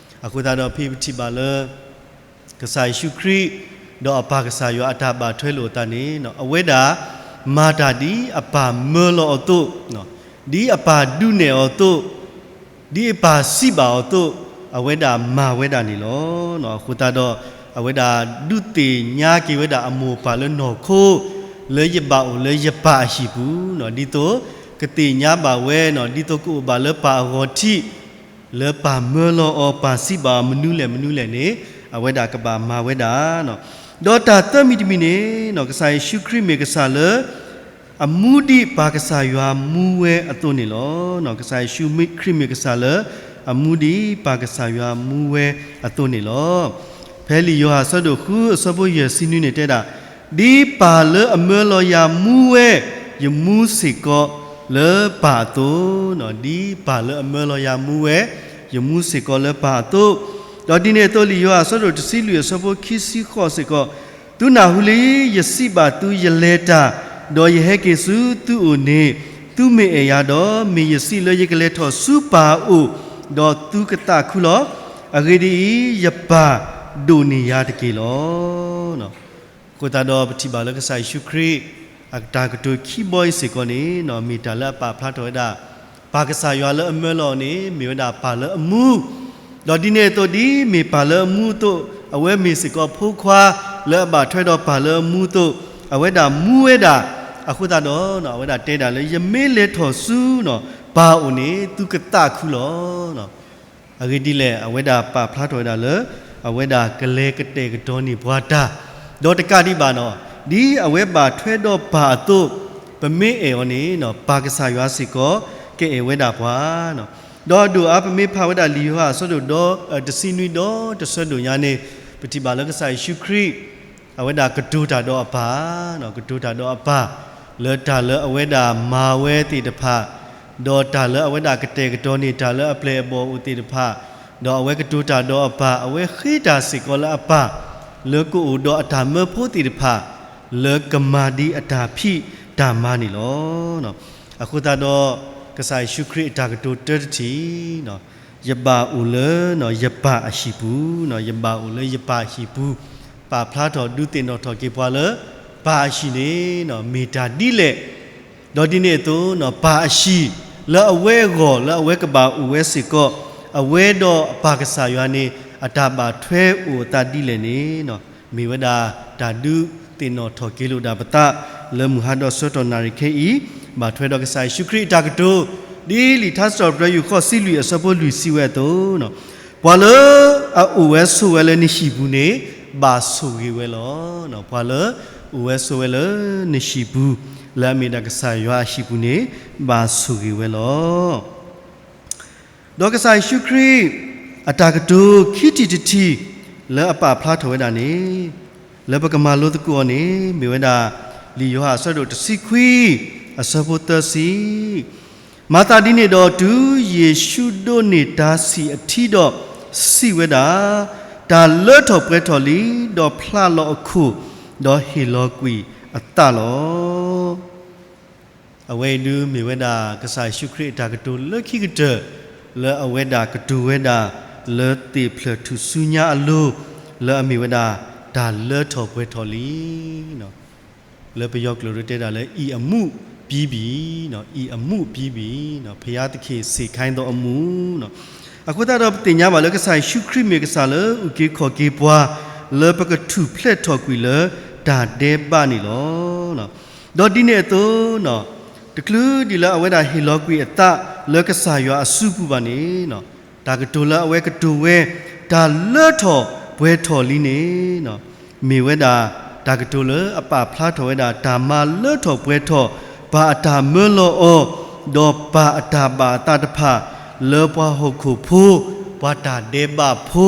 အဃိသတးဒီးဖဲပထံၣ်ဘၣ်လၢ ကစၢ်ယ့ၣ်ၡူးခရံာ် ဒီးအပၢ်ကစၢ်ယွၤအတၢ်ဘၣ်ထွဲလိာ်အသးန့ၣ် အဝဲဒၣ်မၤတၢ်ဒ်အပၢ်မၢလီၤအီၤအသိး, ဒ်အပၢ်ဒုးနဲၣ်အီၤအသိး, ဒ်အပၢ်စံးဘၣ်အီၤအသိး, အဝဲဒၣ်မၤဝဲဒၣ်န့ၣ်လီၤ. အဃိသတးဒီး အဝဲဒၣ်ဒုးသ့ၣ်ညါက့ၤဝဲဒၣ်အမိၢ်အပၢ်လၢနီၢ်ခိ လၢယဘၣ်အိၣ်လၢယပၢ်အဟံၣ်ပူၤ, ဒ်သိးကသ့ၣ်ညါဘၣ်ဝဲ, ဒ်သိးကအိၣ်ဘၣ်လၢပၢ်အဂီၢ်ထံး လၢပၢ်မၢလီၤအီၤ ပၢ်စံးဘၣ်အီၤမနုၤလဲၣ်မနုၤလဲၣ်န့ၣ် အဝဲဒၣ်ကဘၣ်မၤဝဲဒၣ်. ဒီးတၢ်သၢမံၤတမံၤန့ၣ် ကစၢ်ယ့ၣ်ၡူးခရံာ်မ့ၢ်ကစၢ်လၢ အမူဒ်ပၢ်ကစၢ်ယွၤမူဝဲအသိးန့ၣ်လီၤ. ကစၢ်ယ့ၣ်ၡူးခရံာ်မ့ၢ်ကစၢ်လၢ အမူဒ်ပၢ်ကစၢ်ယွၤမူဝဲအသိးန့ၣ်လီၤ. ဖဲလံာ်ယိၤဟၣ်အဆၢဒိၣ်ဃုအဆၢဖိယဲၢ်ဆံနွံန့ၣ်တဲဒၣ်, ဒ်ပၢ်လၢအမၢလီၤယၤမူဝဲ ယမူစ့ၢ်ကီးလၢပၢ်အသိး, ဒ်ပၢ်လၢအမၢလီၤယၤမူဝဲ ယမူစ့ၢ်ကီးလၢပၢ်အသိး, ဒီးဒ်န့ၣ်အသိးလံာ်ယိၤဟၣ်အဆၢဒိၣ်တဆံလွံၢ်အဆၢဖိခံဆံဃိးစ့ၢ်ကီး, သုနၢ်ဟူလံ, ယစံးဘၣ်သုယလဲၤတၢ်, ဒီးယဟဲက့ၤဆူသုအိၣ်န့ၣ်, သုမ့ၢ်အဲၣ်ယၤဒီး မ့ၢ်ယစံးလၢယကလဲၤထီၣ်ဆူပၢ်အအိၣ်, ဒီးသုကသးခုလီၤ. အဂ့ၢ်ဒ်အံၤ, ယပၢ်ဒိၣ်န့ၢ်ယၤတက့ၢ်လီၤ. အဃိသတးဒီးပထံၣ်ဘၣ်လၢကစၢ်ယ့ၣ်ၡူးခရံာ် အတၢ်ကတိၤခံဘီအံၤစ့ၢ်ကီးန့ၣ် မ့ၢ်တၢ်လၢအပာ်ဖျါထီၣ်ဝဲဒၣ် ပၢ်ကစၢ်ယွၤလၢအမၢလီၤအီၤန့ၣ် မ့ၢ်ဝဲဒၣ်ပၢ်လၢအမူ, ဒီးဒ်န့ၣ်အသိးဒ်မ့ၢ်ပၢ်လၢအမူအသိး အဝဲမ့ၢ်စ့ၢ်ကီးဖိခွါလၢအဘၣ်ထွဲဒီးပၢ်လၢအမူအသိး အဝဲဒၣ်မူဝဲဒၣ်, အဃိသတးဒီး အဝဲဒၣ်တဲဒၣ်လၢ ယမ့ၢ်လဲၤထီၣ်ဆူ ပၢ်အအိၣ်န့ၣ် သုကသးခုလီၤ. အဂ့ၢ်ဒ်လဲၣ် အဝဲဒၣ်ပာ်ဖျါထီၣ်ဝဲဒၣ်လၢ အဝဲဒၣ်ကလဲၤကတဲာ်ကတီၤန့ၢ်ပှၤတၢ်, ဒီးတကးဒံးဘၣ်နီၤ ဒ်အဝဲဘၣ်ထွဲဒီးပၢ်အသိး ပမ့ၢ်အဲၣ်အီၤန့ၣ် ပၢ်ကစၢ်ယွၤစ့ၢ်ကီး ကအဲၣ်ဝဲဒၣ်ပှၤ, ဒီးအဒိၣ်အါ ပမ့ၢ်ဖးဝဲဒၣ်လံာ်ယိၤဟၣ်အဆၢဒိၣ်ဒီ တဆံနွံဒီတဆၢဒိၣ်ညါန့ၣ် ပထံၣ်ဘၣ်လၢကစၢ်ယ့ၣ်ၡူးခရံာ် အဝဲဒၣ်ကတိၤတၢ်ဒီးအပၢ်, ကတိၤတၢ်ဒီးအပၢ် လၢတၢ်လၢအဝဲဒၣ်မၤဝဲသ့ၣ်တဖၣ်, ဒီးတၢ်လၢအဝဲဒၣ်ကတဲာ်ကတီၤန့ၢ်တၢ်လၢအပျဲၢ်အဘီၣ်အိၣ်သ့ၣ်တဖၣ်, ဒီးအဝဲကတိၤတၢ်ဒီးအပၢ်, အဝဲဃ့တၢ်စ့ၢ်ကီးလၢအပၢ်, လၢကအိၣ်ဒီးအတၢ်မၢဖိသ့ၣ်တဖၣ် လၢကမၤဒ်အတၢ်ဖံးတၢ်မၤန့ၣ်လီၤ. အဃိသတးဒီး ကစၢ်ယ့ၣ်ၡူးခရံာ်အတၢ်ကတိၤတၢတထံၣ် ယဘၣ်အိၣ်လၢ ယပၢ်အဟံၣ်ပူၤ, ယဘၣ်အိၣ်လၢယပၢ်အဟံၣ်ပူၤ, ပာ်ဖျါထီၣ်ဒုးသ့ၣ်နီၣ်ထီၣ်က့ၤပှၤလၢ ပၢ်အဟံၣ်န့ၣ် မ့ၢ်တၢ်ဒ်လဲၣ်, ဒီးဒ်န့ၣ်အသိး ပၢ်အဟံၣ် လၢအဝဲအဂီၢ် လၢအဝဲကဘၣ်အိၣ်ဝဲစ့ၢ်ကီး အဝဲဒီးပၢ်ကစၢ်ယွၤန့ၣ် အတၢ်ဘၣ်ထွဲအိၣ်အသးဒ်လဲၣ်န့ၣ် မ့ၢ်ဝဲဒၣ်တၢ်ဒုးသ့ၣ်နီၣ်ထီၣ်က့ၤလိာ်ဒၣ်ပသး လၢမုၢ်ဟါဒီးဆၢကတီၢ်နၣ်ရံၣ်ခဲအံၤ, ဘၣ်ထွဲဒီးကစၢ်ယ့ၣ်ၡူးခရံာ်အတၢ်ကတိၤ, ဒ်လံာ်ထါစံးထီၣ်ပတြၢၤ ယူၢ်ဃီၣ်ဆံလွံၢ်အဆၢဖိလွံၢ်စံးဝဲအသိး, ပှၤလၢအအိၣ်ဝဲဆိးဝဲလၢနဟံၣ်ပူၤန့ၣ် ဘၣ်ဆိၣ်ဂ့ၤဝဲလီၤ. ပှၤလၢအိၣ်ဝဲဆိးဝဲလၢနဟံၣ်ပူၤ, လၢအမ့ၢ်ဒၣ်ကစၢ်ယွၤအဟံၣ်ပူၤန့ၣ် ဘၣ်ဆိၣ်ဂ့ၤဝဲလီၤ. ဒီးကစၢ်ယ့ၣ်ၡူးခရံာ် အတၢ်ကတိၤခံထံၣ်တထံၣ် လၢအပာ်ဖျါထီၣ်ဝဲဒၣ်န့ၣ် လၢပကမၤလိသကိးအီၤန့ၣ် မ့ၢ်ဝဲဒၣ် လံာ်ယိၤဟၣ်အဆၢဒိၣ်တဆံခွံ အဆၢဖိသၢဆံ, မၤသးဒ်န့ၣ်ဒီး တုၤယ့ၣ်ၡူးဒိးန့ၢ်တၢ်ဆံၣ်အထံဒီး စံးဝဲဒၣ်, တၢ်လၢထီၣ်ပှဲၤထီၣ်လံ, ဒီးဖျါလီၤအခိၣ်, ဒီးဟ့ၣ်လီၤကွံာ်အသးလီၤ. အဝဲအံၤဒုးမ့ၢ်ဝဲဒၣ် ကစၢ်ယ့ၣ်ၡူးခရံာ်အတၢ်ကတိၤလၢခံကတၢၢ် လၢအဝဲဒၣ်ကတိၤဝဲဒၣ် လၢသ့ၣ်ဖျၢၣ်ထူၣ်စုညါအလိၤ လၢအမ့ၢ်ဝဲဒၣ် တၢ်လၢထီၣ်ပှဲၤထီၣ်လံ လၢပယီၤကျိာ်ဒုးတဲဒၣ်လၢ အံၤအမူးဘံဘံ, အံၤအမူးဘံဘံ, ဘုရားသခင် စေခိုင်းသောအမှု. အဃိသတးဒီးပသ့ၣ်ညါဘၣ်လၢကစၢ်ယ့ၣ်ၡူးခရံာ်မ့ၢ်ကစၢ်လၢအုၣ်က့ၤခီၣ်က့ၤပှၤ လၢပကထူၣ်ဖျဲးထီၣ်ကွံာ်လၢတၢ်ဒဲးဘးန့ၣ်လီၤ. ဒီးဒ်န့ၣ်အသိး တချုးဒ်လၢအဝဲဒၣ်ဟ့ၣ်လီၤကွံာ်အသးလၢကစၢ်ယွၤအစုပူၤဘၣ်န့ၣ် တၢ်ကတိၤလၢအဝဲကတိၤဝဲ တၢ်လၢထီၣ်ပှဲၤထီၣ်လံန့ၣ် မ့ၢ်ဝဲဒၣ် တၢ်ကတိၤလၢအပာ်ဖျါထီၣ်ဝဲဒၣ် တၢ်မၤလၢထီၣ်ပှဲၤထီၣ် ပၢ်အတၢ်မၢလီၤအီၤ ဒီးပၢ်အတၢ်ဘၣ်အသးတဖၣ် လၢပှၤဟီၣ်ခိၣ်ဖိ ပှၤတၢ်ဒဲးဘးဖိ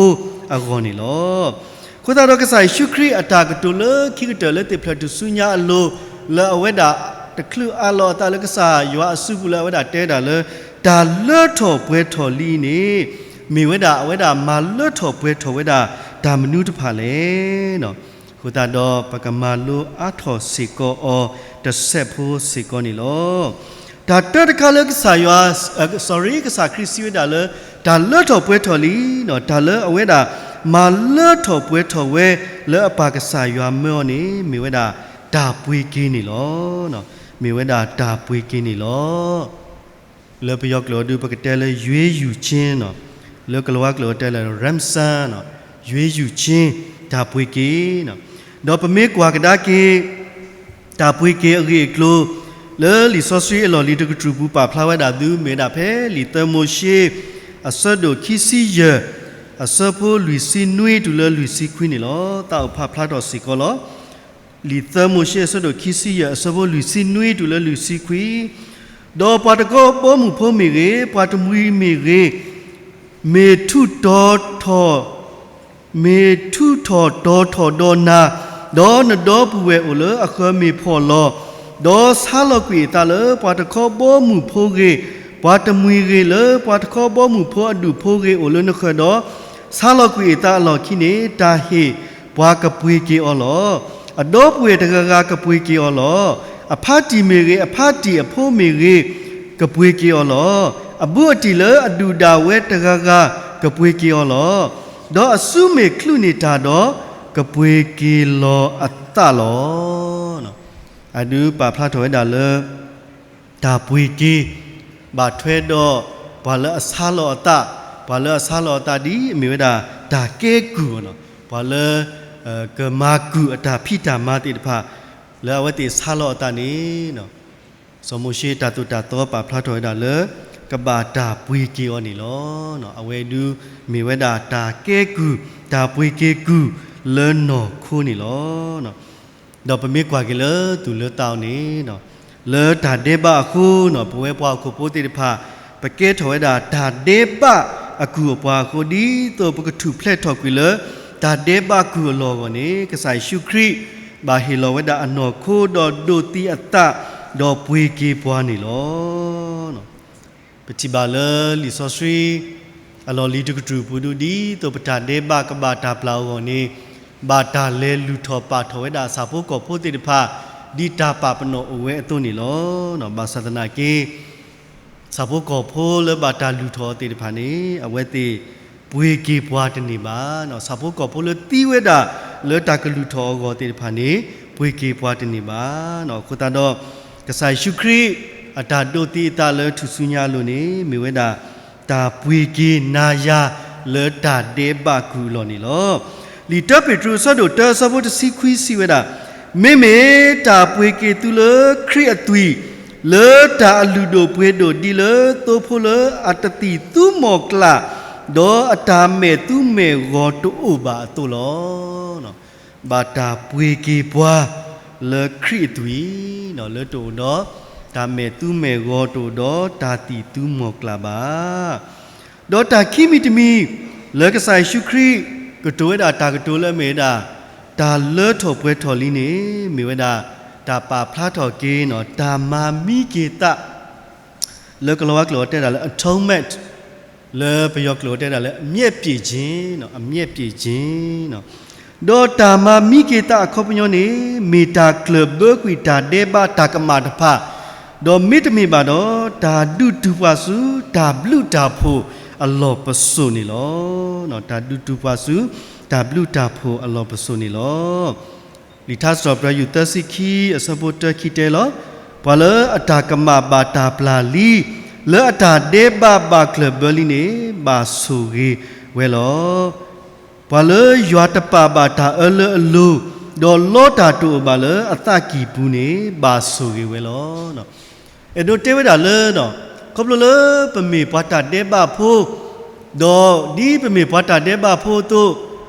အဂီၢ်န့ၣ်လီၤ. အဃိသတးဒီးကစၢ်ယ့ၣ်ၡူးခရံာ်အတၢ်ကတိၤလၢခံကတၢၢ်လၢသ့ၣ်ဖျၢၣ်ထူၣ်စုညါအလိၤ လၢအဝဲဒၣ်တချုးအးလီၤအသးလၢကစၢ်ယွၤအစုပူၤလၢအဝဲဒၣ်တဲဒၣ်လၢ တၢ်လၢထီၣ်ပှဲၤထီၣ်လံန့ၣ် မ့ၢ်ဝဲဒၣ်အဝဲဒၣ်မၤလၢထီၣ်ပှဲၤထီၣ်ဝဲဒၣ်တၢ်မနုၤတဖၣ်လဲၣ်. အဃိသတးဒီး ပကမၤလိအါထီၣ်စ့ၢ်ကီးအီၤတစဲးဖိစ့ၢ်ကီးန့ၣ်လီၤ. တၢ်တၢတခါလၢကစၢ်ယွၤ, sorry, ကစၢ်ခရံာ်စံးဝဲဒၣ်လၢ တၢ်လၢထီၣ်ပှဲၤထီၣ်လံ, တၢ်လၢအဝဲဒၣ်မၤလၢထီၣ်ပှဲၤထီၣ်ဝဲလၢအပၢ်ကစၢ်ယွၤမၢအီၤန့ၣ် မ့ၢ်ဝဲဒၣ်တၢ်ပှ့ၤက့ၤန့ၣ်လီၤ. မ့ၢ်ဝဲဒၣ်တၢ်ပှ့ၤက့ၤန့ၣ်လီၤ. လၢပယီၤကျိာ်အီၤဒုး ပကတဲလၢ ရွေးယူခြင်း, လၢကလၤဝါကျိာ်အီၤတဲလၢ ransom, ရွေးယူခြင်း, တၢ်ပှ့ၤက့ၤ, ဒီးပမ့ၢ်ကွၢ်ကဒါက့ၤ တၢ်ပှ့ၤက့ၤအဂ့ၢ်အကျိၤ လၢလံာ်စီဆှံအလီၢ်လံၤတကတြူၢ်ပူၤပာ်ဖျါဝဲဒၣ်ဒုး မ့ၢ်ဝဲဒၣ်ဖဲလံာ်သၢမိၤၡ့ အဆၢဒိၣ်ခံဆံယဲၢ် အဆၢဖိလွံၢ်ဆံနွံတုၤလၢလွံၢ်ဆံခွံန့ၣ်လီၤ. သးအိၣ်ဖးဖျါထီၣ်စ့ၢ်ကီးလီၤ. လံာ်သၢမိၤၡ့အဆၢဒိၣ်ခံဆံယဲၢ် အဆၢဖိလွံၢ်ဆံနွံတုၤလၢလွံၢ်ဆံခွံ, ဒီးပှၤတခီဘီမုၢ်ဖိမ့ၢ်ဂ့ၤ, ပှၤတမှံၤမ့ၢ်ဂ့ၤ, မ့ၢ်ထူးထီၣ်ထီၣ်, မ့ၢ်ထူးထီၣ်တီၤထီၣ်ဒီးနၤ, ဒီးနဒီပုၢ်ဝဲၢ်အိၣ်လၢအဃၢၤမ့ၢ်ဖှီၣ်လီၤ, ဒီးဆါလီၤကွံာ်အသးလၢပှၤတခီဘီမုၢ်ဖိဂ့ၤ, ပှၤတမှံၤဂ့ၤလၢပှၤတခီဘီမုၢ်ဖိအဒူၣ်ဖိဂ့ၤအိၣ်လၢနဃၢၤဒီး, ဆါလီၤကွံာ်အသးအလီၢ်ခံန့ၣ် တၢ်ဟ့ၣ်ပှၤကပှ့ၤက့ၤအီၤလီၤ. အဒီပုၢ်ဝဲၢ်တဂၤဂၤကပှ့ၤက့ၤအီၤလီၤ. အဖါတံၢ်မ့ၢ်ဂ့ၤ, အဖါတံၢ်အဖိမ့ၢ်ဂ့ၤ, ကပှ့ၤက့ၤအီၤလီၤ. အဘူးအတံၢ်လၢအဒုၣ်ဒၣ်ဝဲတဂၤဂၤ ကပှ့ၤက့ၤအီၤလီၤ. ဒီးအစုမ့ၢ်ချုးန့ၢ်တၢ်ဒီး ကပှ့ၤက့ၤလီၤအသးလီၤ. အဒုးပာ်ဖျါထီၣ်ဝဲဒၣ်လၢ တၢ်ပှ့ၤက့ၤ ဘၣ်ထွဲဒီး ပှၤလၢအဆါလီၤအသး, ပှၤလၢအဆါလီၤအသးဒ်အမ့ၢ်ဝဲဒၣ် တၢ်ကဲကုၢ်အီၤန့ၣ်, ပှၤလၢ ကမၤကုၢ်အတၢ်ဖံးတၢ်မၤသ့ၣ်တဖၣ် လၢအဝဲသ့ၣ်ဆါလီၤအသးန့ၣ် စီၤမိၤၡ့တၢ်သိၣ်တၢ်သီပာ်ဖျါထီၣ်ဝဲဒၣ်လၢ ကဘၣ်တၢ်ပှ့ၤက့ၤအီၤန့ၣ်လီၤ. အဝဲဒုးမ့ၢ်ဝဲဒၣ်တၢ်ကဲကုၢ်, တၢ်ပှ့ၤက့ၤကုၢ်လၢနီၢ်ခိန့ၣ်လီၤ. ဒီးပမ့ၢ်ကွၢ်က့ၤလၢသူၣ်လၢသးအီၤန့ၣ်, လၢတၢ်ဒဲးဘးအဃိန့ၣ်, ပဝဲပှၤဟီၣ်ခိၣ်ဖိသ့ၣ်တဖၣ် ပကဲထီၣ်ဝဲဒၣ်တၢ်ဒဲးဘးအကုၢ်အပှၤအဃိ, ဒ်သိးပကထူၣ်ဖျဲးထီၣ်ကွံာ်လၢ တၢ်ဒဲးဘးကုၢ်အလီၢ်အဂီၢ်န့ၣ်, ကစၢ်ယ့ၣ်ၡူးခရံာ် ဘၣ်ဟ့ၣ်လီၤဝဲဒၣ်အနီၢ်ခိ ဒီးဒိးသံအသး, ဒီးပှ့ၤက့ၤပှၤန့ၣ်လီၤ. ပထံၣ်ဘၣ်လၢလံာ်စီဆှံ အလီၢ်လံၤတကတြူၢ်ပူၤဒုး ဒ်သိးပတၢ်ဒဲးဘးကဘၣ်တၢ်ပျၢ်အဂီၢ်န့ၣ်, ဘၣ်တၢ်လဲၤလုၢ်ထီၣ်ပာ်ထီၣ်ဝဲဒၣ်ဆၣ်ဖိကီၢ်ဖိသ့ၣ်တဖၣ် ဒ်တၢ်ပာ်ပနီၣ်အိၣ်ဝဲအသိးန့ၣ်လီၤ. ဘၣ်ဆၣ်သနာ်က့ ဆၣ်ဖိကီၢ်ဖိလၢဘၣ်တၢ်လုၢ်ထီၣ်အီၤသ့ၣ်တဖၣ်န့ၣ် အဝဲသ့ၣ်ပှ့ၤက့ၤပှၤတန့ၢ်ဘၣ်. ဆၣ်ဖိကီၢ်ဖိလၢသံဝဲဒၣ် လၢတၢ်ကလုၢ်ထီၣ်အဂီၢ်သ့ၣ်တဖၣ်န့ၣ် ပှ့ၤက့ၤပှၤတန့ၢ်ဘၣ်. အဃိသတးဒီး ကစၢ်ယ့ၣ်ၡူးခရံာ် အတၢ်ဒိးသံအသးလၢထူၣ်စုညါအလိၤန့ၣ် မ့ၢ်ဝဲဒၣ် တၢ်ပှ့ၤက့ၤနၤယၤလၢတၢ်ဒဲးဘးကုၢ်အလီၢ်န့ၣ်လီၤ. လံာ်တၢပ့းတရူးအဆၢဒိၣ်တၢအဆၢဖိတဆံခွံစံးဝဲဒၣ်, မ့မ့ၢ်တၢ်ပှ့ၤက့ၤသုလၢခရံာ်အသွံၣ်, လၢတၢ်အလုၢ်ဒိၣ်ပှ့ၤဒိၣ်ဒ်လၢသိဖိလၢအတသံၣ်သူမီၢ်ကျၢ်, ဒီးအတၢ်မဲာ်သူမဲာ်ဂီၤတအိၣ်ဘၣ်အသိးလီၤ. ဘၣ်တၢ်ပှ့ၤက့ၤပှၤလၢခရံာ်အသွံၣ်, လၢတအိၣ်ဒီးတၢ်မဲာ်သူမဲာ်ဂီၤ တအိၣ်ဒီးတၢ်သံၣ်သူမီၢ်ကျၢ်ဘၣ်. ဒီးတၢ်ခံမံၤတမံၤ လၢကစၢ်ယ့ၣ်ၡူးခရံာ် ကတိၤဝဲဒၣ်တၢ်ကတိၤလၢအမ့ၢ်ဝဲဒၣ် တၢ်လၢထီၣ်ပှဲၤထီၣ်လံန့ၣ် မ့ၢ်ဝဲဒၣ် တၢ်ပာ်ဖျါထီၣ်က့ၤ တၢ်မၤမံက့ၤသး လၢကလၤဝါကျိာ်အီၤတဲဒၣ်လၢ atonement, လၢပယီၤကျိာ်အီၤတဲဒၣ်လၢ အမျက်ဖြေခြင်း, အမျက်ဖြေခြင်း, ဒီးတၢ်မၤမံက့ၤသးအခီပညီန့ၣ် မ့ၢ်တၢ်ကျၢၢ်ဘၢကွံာ်တၢ်ဒဲးဘးတၢ်ကမၣ်တဖၣ်, ဒီးမ့တမ့ၢ်ဘၣ်ဒီး တၢ်ဒုးတုၤပှၤဆူတၢ်ဘျုးတၢ်ဖှိၣ်အလီၢ်ပစိာ်န့ၣ်လီၤ. တၢ်ဒုးတုၤပှၤဆူတၢ်ဘျုးတၢ်ဖှိၣ်အလီၢ်ပစိာ်န့ၣ်လီၤ. လံာ်ထါစံးထီၣ်ပတြၢၤ ယူၢ်သၢဆံခံ အဆၢဖိတၢခံတဲလီၤ, ပှၤလၢအတၢ်ကမၣ်ဘၣ်တၢ်ပျၢ်လံ, လၢအတၢ်ဒဲးဘးဘၣ်ကျၢၢ်ဘၢလံန့ၣ် ဘၣ်ဆိၣ်ဂ့ၤဝဲလီၤ. ပှၤလၢယွၤတပာ်ဘၣ်တၢ်အၢလၢအလိၤ, ဒီးလီတၢ်တအိၣ်ဘၣ်လၢအသးကံၢ်ပူၤန့ၣ် ဘၣ်ဆိၣ်ဂ့ၤဝဲလီၤ. အဲၣ်ဒိးတဲဝဲဒၣ်လၢ ခီဖျိလၢပမ့ၢ်ပှၤတၢ်ဒဲးဘးဖိ, ဒီးဒ်ပမ့ၢ်ပှၤတၢ်ဒဲးဘးဖိအသိး,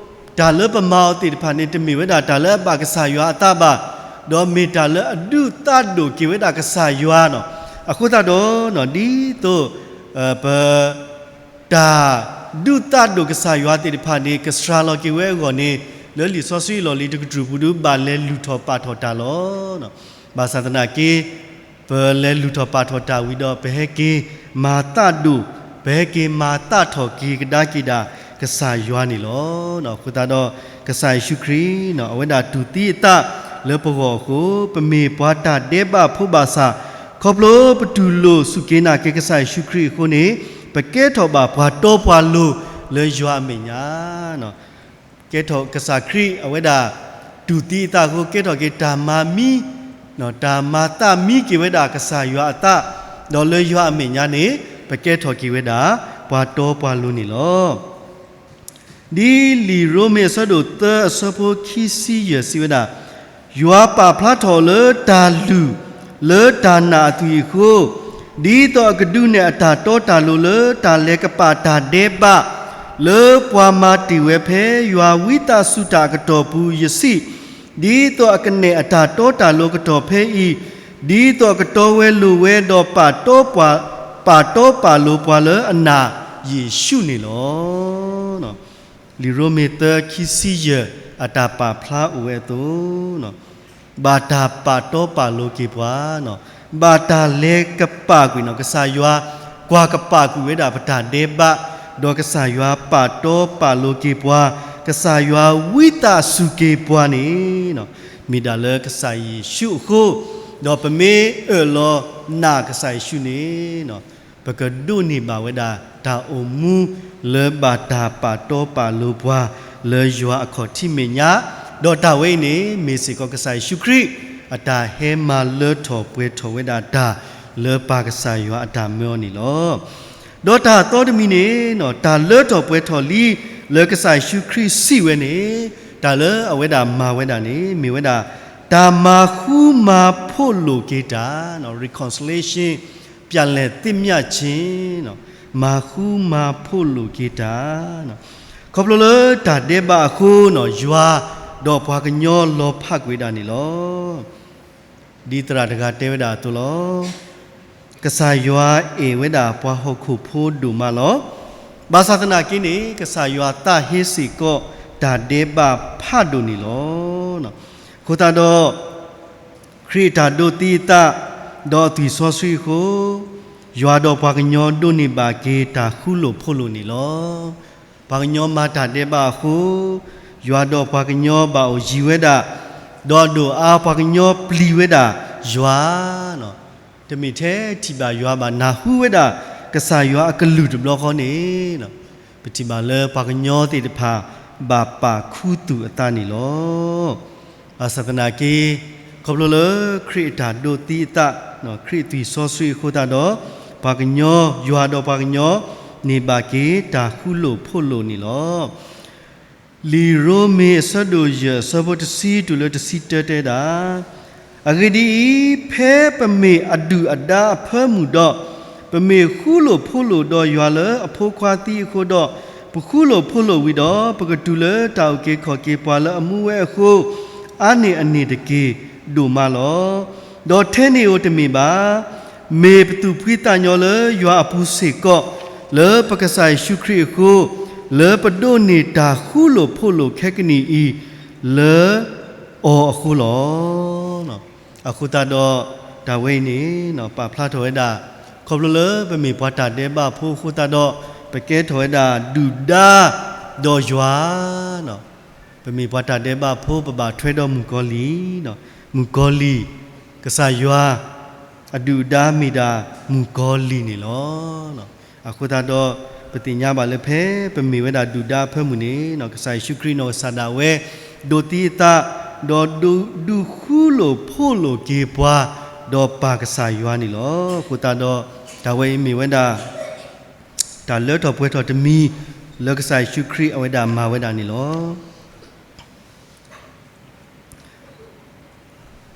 တၢ်လၢပမၤအီၤသ့ၣ်တဖၣ်န့ၣ် တမ့ၢ်ဝဲဒၣ်တၢ်လၢအဘၣ်ကစၢ်ယွၤအသးဘၣ်, ဒီးမ့ၢ်တၢ်လၢအဒုးသးဒိၣ်က့ၤဝဲဒၣ်ကစၢ်ယွၤန့ၣ်, အဃိသတးဒီး ဒ်သိး ပ တၢ်ဒုးသးဒိၣ်ကစၢ်ယွၤသ့ၣ်တဖၣ်န့ၣ် ကစှၤလီၤက့ၤဝဲအဂီၢ်န့ၣ်, လၢလံာ်စီဆှံအလီၢ်လံၤတကတြူၢ်ပူၤဒုး ဘၣ်လဲၤလုၢ်ထီၣ်ပာ်ထီၣ်တၢ်လီၤ. ဘၣ်ဆၣ်သနာ်က့ ပလဲၤလုၢ်ထီၣ်ပာ်ထီၣ်တၢ်ဝံၤဒီး ပဟဲက့ၤမၤသးဒိၣ် ပဟဲက့ၤမၤသးထီၣ်က့ၤကဒါက့ၤဒၣ်ကစၢ်ယွၤန့ၣ်လီၤ. အဃိသတးဒီး ကစၢ်ယ့ၣ်ၡူးခရံာ် အဝဲဒၣ်တူၢ်သံအသးလၢပဂီၢ်အဃိ ပမ့ၢ်ပှၤတၢ်ဒဲးဘးဖိဘၣ်ဆၣ် ခီဖျိပတူၢ်လိာ်စူၢ်က့ၤနာ်က့ၤကစၢ်ယ့ၣ်ၡူးခရံာ်အဃိန့ၣ် ပကဲထီၣ်ဘၣ်ပှၤတီပှၤလိၤလၢယွၤအမဲာ်ညါ ကဲထီၣ်ကစၢ်ခရံာ်အဝဲဒၣ် တူၢ်သံအသးအဃိ ကဲထီၣ်က့ၤတၢ်မၤမံ, တၢ်မၤသးမံက့ၤဝဲဒၣ်ကစၢ်ယွၤအသး, ဒီးလၢယွၤအမဲာ်ညါန့ၣ် ပကဲထီၣ်က့ၤဝဲဒၣ် ပှၤတီပှၤလိၤန့ၣ်လီၤ. ဒ်လံာ်ရိမ့ၤအဆၢဒိၣ်သၢအဆၢဖိခံဆံယဲၢ်စံးဝဲဒၣ်, ယွၤပာ်ဖျါထီၣ်လၢတၢ်လုၢ်လၢတၢ်နာ်အသွံၣ်အဃိ, ဒ်သိးအကဒုးနဲၣ်အတၢ်တီတၢ်လိၤလၢတၢ်လဲၤကပာ်တၢ်ဒဲးဘး လၢပှၤမၤတ့ၢ်ဝဲဖဲယွၤဝံသးစူၤတၢ်အကတီၢ်ပူၤယစံး, ဒ်သိးအကနဲၣ်အတၢ်တီတၢ်လိၤအကတီၢ်ဖဲအံၤ, ဒ်သိးအကတီဝဲလိၤဝဲဒီးပာ်တီပာ်, ပာ်တီပာ်လိၤပှၤလၢအနာ်ယ့ၣ်ၡူးန့ၣ်လီၤ. လံာ်ရိမ့ၤသၢခံဆံယဲၢ် အတၢ်ပာ်ဖျါအိၣ်ဝဲအသိး, ဘၣ်တၢ်ပာ်တီပာ်လိၤက့ၤပှၤ, ဘၣ်တၢ်လဲၤကပာ်ကွံာ်န့ၣ် ကစၢ်ယွၤကွၢ်ကပာ်ကွံာ်ဝဲဒၣ်ပတၢ်ဒဲးဘး, ဒီးကစၢ်ယွၤပာ်တီပာ်လိၤက့ၤပှၤ, ကစၢ်ယွၤဝံသးစူၤက့ၤပှၤန့ၣ် မ့ၢ်ဒၣ်လၢကစၢ်ယ့ၣ်ၡူးအဃိ, ဒီးပမ့ၢ်အၢၣ်လီၤနာ်ကစၢ်ယ့ၣ်ၡူးန့ၣ် ပကဒိးန့ၢ်ဘၣ်ဝဲဒၣ်တၢ်အိၣ်မူလၢဘၣ်တၢ်ပာ်တီပာ်လိၤပှၤ လၢယွၤအခီၣ်ထံးမဲာ်ညါ, ဒီးတၢ်ဝဲအံၤန့ၣ် မ့ၢ်စ့ၢ်ကီးကစၢ်ယ့ၣ်ၡူးခရံာ် အတၢ်ဟဲမၤလၢထီၣ်ပှဲၤထီၣ်ဝဲဒၣ်တၢ်လၢပၢ်ကစၢ်ယွၤအတၢ်မၢအီၤန့ၣ်လီၤ. ဒီးတၢ်သီတမံၤန့ၣ် တၢ်လၢထီၣ်ပှဲၤထီၣ်လံလၢကစၢ်ယ့ၣ်ၡူးခရံာ်စံးဝဲန့ၣ် တၢ်လၢအဝဲဒၣ်မၤဝဲဒၣ်န့ၣ် မ့ၢ်ဝဲဒၣ် တၢ်မၤဃူမၤဖိးလိာ်က့ၤတၢ် reconciliation ပြန်လည်သင့်မြတ်ခြင်း မၤဃူမၤဖိးလိာ်က့ၤတၢ်, ခီဖျိလၢတၢ်ဒဲးဘးအဃိန့ၣ် ယွၤဒီးပှၤကညီလီၤဖးကွံာ်ဒၣ်န့ၣ်လီၤ. ဒ်သရၣ်တဂၤတဲဝဲဒၣ်အသိးလီၤ. ကစၢ်ယွၤအဲၣ်ဝဲဒၣ်ပှၤဟီၣ်ခိၣ်ဖိဒိၣ်မးလီၤ. ဘၣ်ဆၣ်သနာ်က့န့ၣ် ကစၢ်ယွၤသးဟ့စ့ၢ်ကီးတၢ်ဒဲးဘးဖးဒိၣ်န့ၣ်လီၤ. အဃိသတးဒီး ခရံာ်အတၢ်ဒိးသံအသး ဒီးအသွံၣ်စီဆှံအဃိ ယွၤဒီးပှၤကညီဒိးန့ၢ်ဘၣ်က့ၤတၢ်ဃူလိာ်ဖိးလိာ်န့ၣ်လီၤ. ပှၤကညီမၤတၢ်ဒဲးဘးအဃိ ယွၤဒီးပှၤကညီဘၣ်အိၣ်ယံၤဝဲဒၣ်, ဒီးဒိၣ်အါပှၤကညီပျံၤဝဲဒၣ်ယွၤ တမ့ၢ်ထဲထံၣ်ဘၣ်ယွၤဘၣ် နၢ်ဟူဝဲဒၣ် ကစၢ်ယွၤအကလုၢ်တဘျီဃီန့ၣ် ပထံၣ်ဘၣ်လၢပှၤကညီသ့ၣ်တဖၣ် ဘၣ်ပာ်ခူသူၣ်အသးန့ၣ်လီၤ. ဘၣ်ဆၣ်သနာ်က့ ခီဖျိလၢခရံာ်အတၢ်ဒိးသံအသး, ခရံာ်အသွံၣ်စီဆှံအဃိသတးဒီး ပှၤကညီ ယွၤဒီးပှၤကညီ န့ၢ်ဘၣ်က့ၤတၢ်ဃူလိာ်ဖိးလိာ်န့ၣ်လီၤ. လံာ်ရိမ့ၤအဆၢဒိၣ်ယဲၢ်အဆၢဖိတဆံတုၤလၢတဆံတၢတဲဒၣ်, အဂ့ၢ်ဒ်အံၤ, ဖဲပမ့ၢ်အဒုၣ်အဒါအဖၢမုၢ်ဒီး ပမ့ၢ်ဃူလိာ်ဖိးလိာ်ဒီးယွၤလၢအဖိခွါသံအဃိဒီး, ပဃူလိာ်ဖိးလိာ်ဝံၤဒီး ပကတုၤလၢတၢ်အုၣ်က့ၤခီၣ်က့ၤပှၤလၢအမူဝဲအဃိ, အါန့ၢ်အန့ၣ်တက့ၢ်ဒိၣ်မးလီၤ. ဒီးထဲန့ၣ်ဧိၤတမ့ၢ်ဘၣ် မ့ၢ်ပသူၣ်ဖှံသးညီလၢယွၤအပူၤစ့ၢ်ကီး, လၢပကစၢ်ယ့ၣ်ၡူးခရံာ်အဃိ, လၢပဒိးန့ၢ်တၢ်ဃူလိာ်ဖိးလိာ်ခဲကနံၣ်အံၤ လၢအီၤအဃိလီၤ. အဃိသတးဒီး တၢ်ဝဲအံၤန့ၣ် ပာ်ဖျါထီၣ်ဝဲဒၣ် ခီဖျိလၢပမ့ၢ်ပှၤတၢ်ဒဲးဘးဖိအဃိသတးဒီး ပကဲထီၣ်ဝဲဒၣ်ဒုၣ်ဒါဒီးယွၤ ပမ့ၢ်ပှၤတၢ်ဒဲးဘးဖိ ပဘၣ်ထွဲဒီးမုၣ်ကီၤလံၢ်, မုၣ်ကီၤလံၢ်, ကစၢ်ယွၤ အဒုၣ်အဒါမ့ၢ်ဒၣ်မုၣ်ကီၤလံၢ်န့ၣ်လီၤ. အဃိသတးဒီး ပသ့ၣ်ညါဘၣ်လၢဖဲပမ့ၢ်ဝဲဒၣ်ဒုၣ်ဒါအဖၢမုၢ်န့ၣ် ကစၢ်ယ့ၣ်ၡူးခရံာ်နီၢ်ကစၢ်ဒၣ်ဝဲ ဒိးသံအသး ဒီးဒုးဃူလိာ်ဖိးလိာ်က့ၤပှၤ ဒီးပၢ်ကစၢ်ယွၤန့ၣ်လီၤ. အဃိသတးဒီး တၢ်ဝဲအံၤမ့ၢ်ဝဲဒၣ် တၢ်လၢထီၣ်ပှဲၤထီၣ်တမံၤ လၢကစၢ်ယ့ၣ်ၡူးခရံာ်အဝဲဒၣ်မၤဝဲဒၣ်န့ၣ်လီၤ.